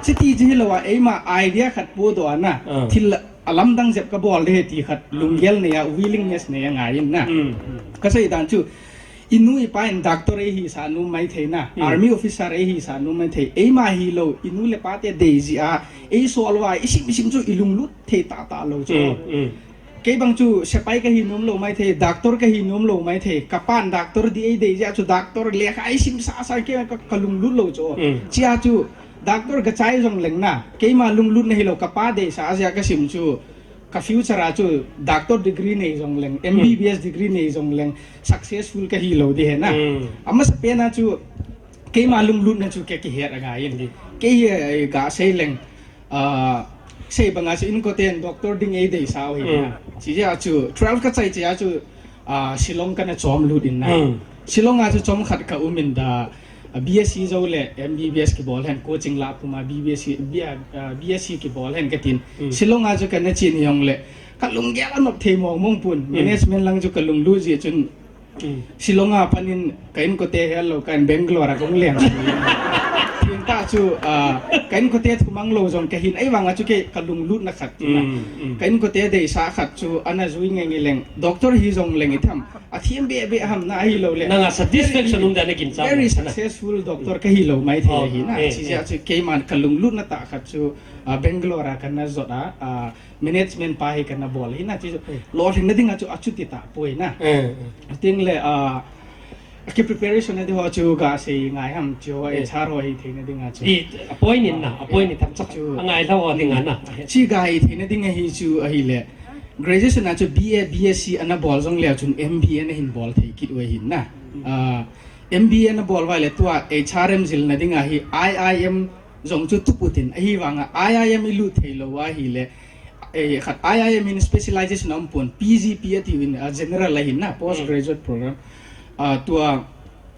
Chuti chu hilou a, eima idea khat podoh a na, ah, thil alamdang jep kabol ding ahi ti khat lunggel nei a, willingness nei angai in na. Mm. Kasei dan chu, inu ipa in doctor eihisah nom maithei na, mm, army officer eihisah nom maithei. Eima hilou, inu le ipa te dei jeh a, eisol uva, isim isim chu ilunglut thei tahtah lou chu. Mm, mm. Kei bang chu sepai kahi nom lou maithei, doctor kahi nom lou maithei. Kapan doctor ding eidei jeh a chu doctor lekha eisim sasa kei ka, kalunglut lou chu. Mm. Chea chu doctor gachai jong leng na, keima lunglutna hilou, kapa deisah jeh a kasim chu. Ka future a chu doctor degree nei jong leng, hmm, M B B S degree nei jong leng, successful kahi lou ding ahi na. Hmm. Amasapen a chu keima lunglutna chu kei kihet angai in. Kei hi, eh, gasei leng, ah, sei banga chu inkoten doctor ding eideisah u ahi na. Hmm. Chujeh a chu twelve kachai cheh a chu, ah, Shillong kana chom lut in na. Hmm. Shillong a chu chomkhat kaum in da, A B S C jou le M B B S kibol hen, coaching la puma B B S, B, ah, B S C kibol hen katin. Hmm. Shillong a chu kana chen jongle, kalunggel anop thei mong mong pun. Hmm. Management lang chu kalunglut jeh chun. Hmm. Shillong a panin ka inkote hel lou, ka in Bangalore a kong leng. Tin ta chu, ah, ka inkote thumang lou jong kahin, ahivanga chu kei kalunglutna khat tina. Hmm, hmm. Ka inkote deisah khat chu ana jui nge nge leng. Doctor hi jong leng itham. Athem be be ham na ahilou le. Nanga satisfaction um dan a kin cha very successful doctor kahi lou mai thei ahi na. Eh, chi jeh a chu keiman kalunglutna tah khat chu, ah, Bangalore a kana jot a, ah, management pa hi kana bol ahi na. Chi chu lolhinna dinga chu achuti tah poi na. Eh, eh. Tin le, ah, ki preparation na di ho chu gasei ngai ham chu, eh, H R ho hi theina dinga chu. I, a point in na, a point in themcha chu. A ngai lou ho dinga na. Chi gahi theina dinga hi chu ahile. Graduation a chu B A, B S C ana bol jong leu chun M B A ana hin bol thei kit u ahin na. Ah, M B A ana bol vai le tua H R M jilna dinga hi I I M jong chu tup u tin, ahivanga I I M ilut thei lou ahile, eh, khat I I M in specialization a um pon, P G P ati u in, ah, general ahin na, postgraduate program. Ah, tua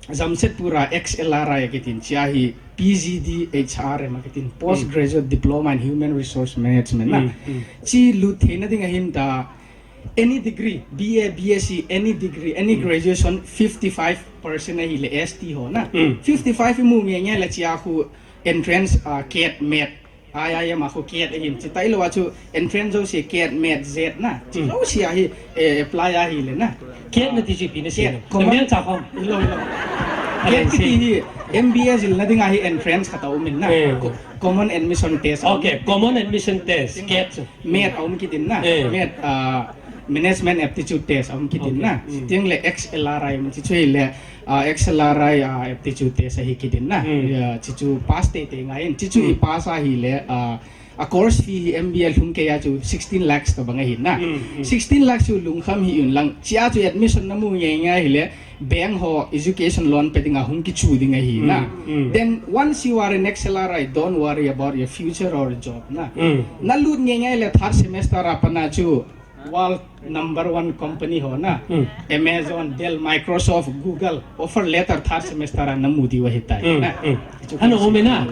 Jamshedpur a X L R I akitin, chia hi P G D H R M akitin, Postgraduate Diploma in Human Resource Management na. Mm, mm. Chi lut theina ding ahin ta, any degree, B A, B S C, any degree, any graduation, fifty-five percent ahile S T ho na. Mm. Fifty-five imu nge nge le chia khu entrance, ah, CAT, MAT, I I M a khu CAT ahin, chi tailou a chu entrance jouse CAT, MAT, JAT na. Chi jouse ahi, eh, apply ahile na. CAT nati chu ipi nasei CAT, nom? Common. Namial cha khom. Hilou, hilou. CAT kiti hi M B A jilna dinga hi entrance khat aumin na. Eh. Co-, common admission test. Okay, common admission test, CAT chu. MAT aum kitin na. Eh. MAT, ah, management aptitude test aum kitin na. Okay. Mm. Tiang le X L R I aum, chi chu le, ah, X L R I, ah, aptitude test ahi kitin na. Mm. Ya, chi chu pass teitei ngai in. Chi chu i pass ahile, ah, a course fee hi M B A lhung keiya chu sixteen lakhs tobang ahin na. Mm, mm. Sixteen lakhs chu lungkham hih un lang. Chia chu admission namu nge nge ahile, bank ho education loan pe dinga hung kichu ding ahi na. Mm, mm. Then once you are in X L R I, don't worry about your future or job na. Mm. Nalut nge nge le third semester a pat na chu world number one company ho na. Mm. Amazon, Dell, Microsoft, Google, offer letter third semester a namu diu ahitai na. Mm, mm. Chu hanu um na.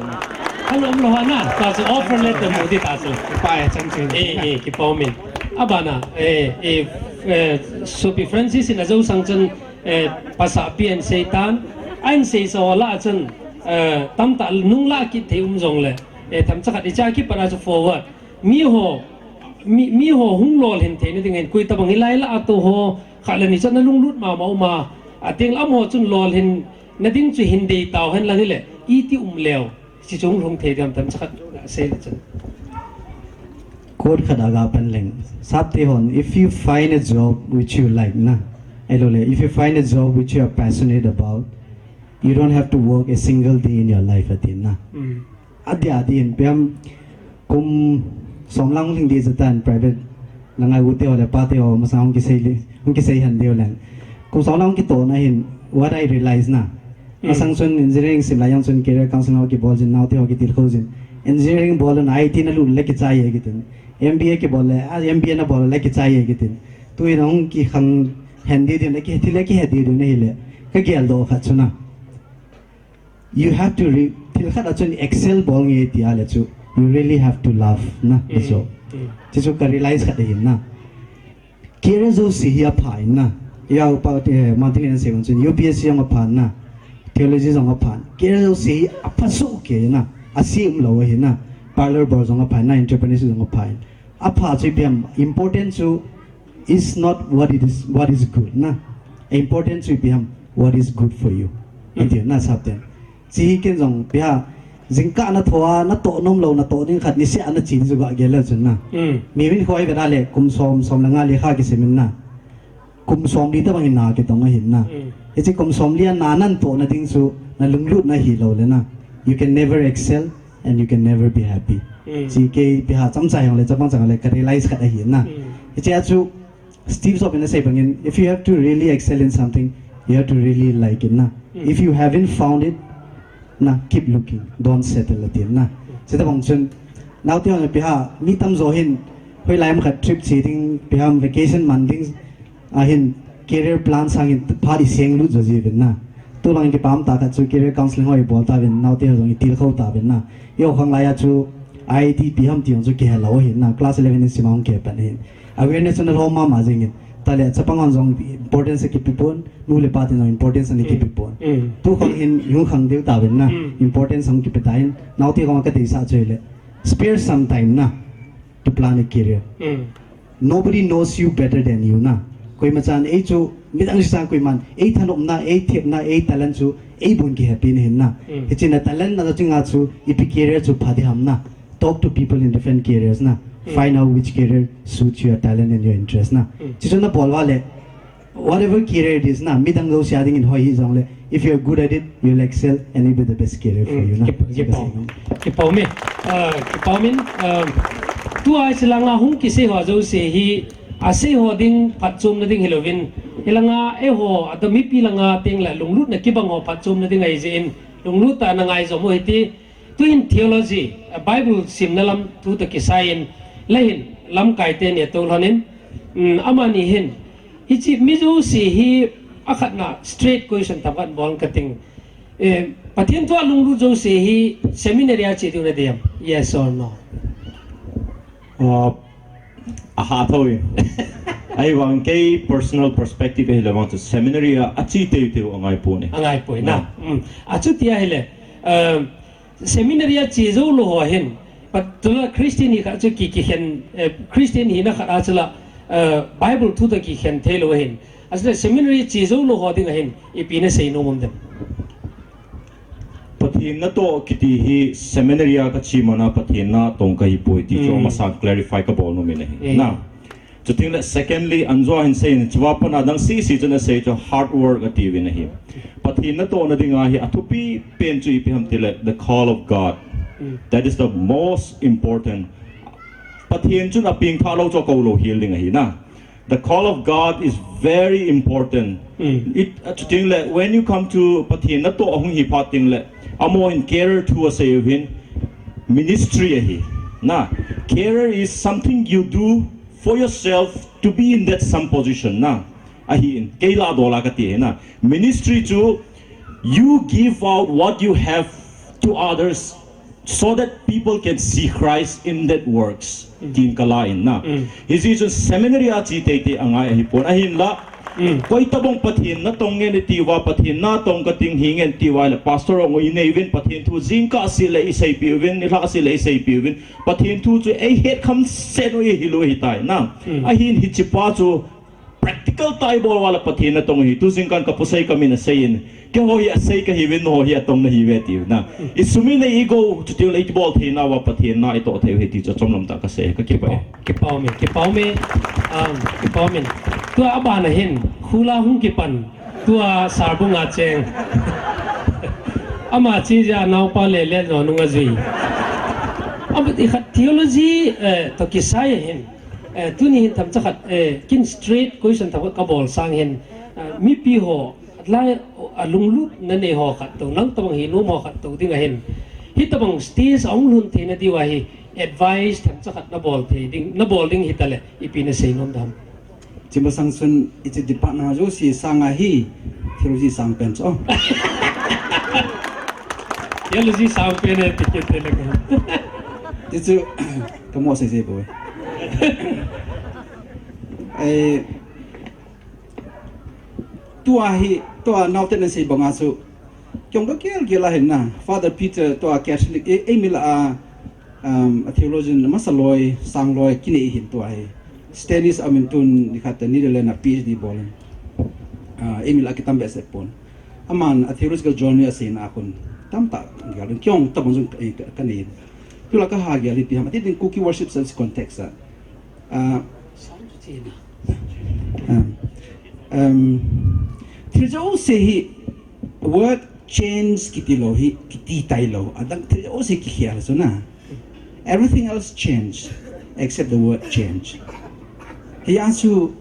Hanu umlou ha na. Ta chu offer letter mu di ta chu. Kipa e chan chu. Eh, eh, kipa umin. Abana, eh, eh, eh, Sopi Francis in ajou sang chun, eh, pasa pi an sei tan, an sei sa la chun, eh, tamtah nung la kit thei um jong le, eh, themcha khat i cha kipat a chu forward. Mi ho, mi, mi ho hung lolhin theina ding in koi tabang hilai la a to ho, khat le ni chan na lunglut mama uma, a teng lam ho chun lolhin na ding chu hin dei tau hen lang hile, iti um leu. Chi chung lhung thei diam themcha khat sei le chun. Quote khat aga pan leng. Sapte hon, if you find a job which you like na, ahilou le, if you find a job which you are passionate about, you don't have to work a single day in your life, atin na. Mm. Adia din, ipi ham, kum som lang hung lhing di jatan private, na ngai u te ho le pa te ho, masang hung kisei le, hung kisei han diu leng. Kum som lang hung kitoh na hin, what I realize na. Mm. Masang chun engineering sim lai jong chun career counseling ho kibol jin, naote ho kitilkhou jin. Engineering bol un I T nalut le kichai e kitin. M B A kibol le, ah, M B A nabol le kichai e kitin. Tuin ahung kikhang hen di din, le ki, thil le kihe di din ahile. Ka geldoh khat chu na. You have to re-, thil khat a chun excel bol nge tia le chu, you really have to love na, mm, so. Mm. Chu chu ka realize khat ahin na. Career jouse hi apha in na. Ya upa, eh, Martin in asei bang chun U P S C jong apha na. Theology jong apha. Career jouse hi apha soh kei na. Ase umlou ahi na. Parlour bol jong apha na, entrepreneurship jong apha in. Apha chu ipi ham, important chu is not what it is, what is good na. Important chu ipi ham, what is good for you. Mm. Iti na sapten. Chi hi ken jong ipi ham, jingkah na thoa, natoh nomlou, natoh ding khat niseh a nachi chu ga gel le chun na. Mm. Mi min khoi ve da le, kum som, som le nga lekha kisim in na. Kum somli tabang in na kitong ahin na. Mm. Hiche kum somli a na natoh na ding chu, na lunglut na hilou le na. You can never excel and you can never be happy. Mm. Chi kei ipi ham chomcha jong le, chapang chang le, ka realize khat ahi na. Mm. Hiche a chu, Steve Jobs in asei bangin, if you have to really excel in something, you have to really like it na. Mm. If you haven't found it, na, keep looking, don't settle atin na. Mm. Chuti bang chun, naote hon ipi ham, mi tamjo hin, hoilai ham khat trip che ding, ipi ham vacation man ding, ahin career plan sangin phat i seng lut jo jiuvin na. Tulang kipah tah khat chu career counseling ho ibol tauvin, naote ho jong itilkhou tauvin na. Eiho khang laiya chu I I T ipi ham ti jong chu kihe lou ahin na. Class eleven in simang kihe pan ahin. Awareness chu ana lhom mama jingin. Tale chapang hon jong importance akipe pon, nu le pa ten jong importance ana kipe pon. Tu khang hin, hung khang deu tauvin na. Importance hung kipe tan. Naote khang kadeisah chu ahile, spare some time na to plan a career. Nobody knows you better than you na. Koima chan ei chu, midang sang koiman ei thanopna, ei thepna, ei talent chu ei bun kihepi na ahin na. Hiche na talent na chinga chu ipi career chu pha ding ham na. Talk to people in different careers na. Find out which career suits your talent and your interest na. Hichu nabol uva le, whatever career it is na, midang jouse a dingin hoi hih jongle, if you're good at it, you'll excel and it'll be the best career for you na. Kipa, kipa, kipa ume. Ah, kipa umin, ah, tua hiche langa hung kisei ho jouse hi, asei ho ding phatchomna ding hilouvin, hilanga eiho, ata mipi langa tengle lunglutna kibang ho phatchomna ding ahi jeh in, lunglut tah in na ngaijom u hite. Tuin theology, ah, Bible simna lam thu toh kisai in, lahin lamkai teni atoh lhonin, um, amani hin, hiche mi jouse hi akhatna straight question themkhat bol kating. Eh, Pathen thu a lunglut jouse hi seminary a che diu nadei am? Yes or no? Ah, aha thou in. Ahivang kei personal perspective ahile vang chu seminary a, ache teitei u angai pon e. Angai poi na. Achuti ahile, um, seminary a che jou lou ho hin, pat tula Christian hi khat chu ki, kikhen, eh, Christian hina khat a chula, eh, Bible thu toh kikhen thei lou ahin. Achule seminary che jou lou ho dinga hin, ipi nasei nom um dem? Pathen natoh kiti hi seminary a kache mana Pathen natong kahipoi ti chu amasan clarify kabol nom in ahi. Na. Chuting le secondly, anjo hin seiyin, chua pat a dang sese chun asei chu hard work atiuvin ahi. Pathen natohna dinga hi athupi pen chu ipi ham tile, the call of God. That is the most important. Pathen chun apengthah lou chu akou lou hel ding ahi na. The call of God is very important. It, uh, chuting le, when you come to Pathen natoh ahung hi phat ting le, amaho in career thu asei uvin, ministry ahi. Na, career is something you do for yourself to be in that some position na. Ahin, kei lah a dola kati na. Ministry chu, you give out what you have to others so that people can see Christ in that works. Tin kala in na. Hijeh chun seminary a che teitei angai ahipon ahinla. Koi tabang Pathen natong nge nati uva, Pathen natong kating hi nge nati uva le, pastor ong inei uvin, Pathen thu jingkah seh le iseipi uvin, nilhah seh le iseipi uvin. Pathen thu chu eihet kham set u ihil u ahitai na. Ahin hichepa chu practical tah ibol uva le Pathen natong hi, tu jingkah in kapu sei kamin aseiyin, keiho hi asei kahiuvin, nangho hi atong nahiuve tiu na. Isum inei igou, chutiu le ibol theina uva Pathen na itoh thei u ahi ti chu chomlam tah kasei, kakipah e. Kipa ume, kipa ume, um, kipa umin. Tua abana hin, khula hung kipan, tua Sarbung a cheng. Ama che jeh a naopa lele jo nung ajui. Ama ti khat theology, eh, toh kisai hin. Eh, tuni hin themcha khat, eh, kin straight question themkhat kabol sang hin, eh, mipi ho, lai, alunglutna nei ho khat tou, nang tabang hi nom ho khat tou dinga hin. Hitabang stage a hung lhun theina diuva hi, advice themcha khat nabol thei ding, nabol ding hitale, ipi nasei nom dem? Chimasang chun, hiche department jouse sanga hi, theology sang pen chu. Theology sang pen e, ti kit le ka. Hichu, kamo seisei bou. Eh, tua hi, tua naoten asei banga chu, kei jong kagel gel ahin na, Father Peter tua Catholic, eh, eimi lah a, um, a theologian masa loi, sang loi, kinei ahin tua hi. Stannis amin tun nikhat a Netherlands a P H D bol in. Ah, eimi lah a kitam behseh pon. Aman a theological journey aseina a kon tamtah gel in, kei jong tabang jong ka, ka, kanei in. Tulai kaha gel hi ipi ham, ati ding Kuki worship service context a. Ah, um, um, thil jouse hi word change kiti lou hi, kiti tailou. Adang thil jouse kikhel chu na. Everything else change except the word change. Hia chu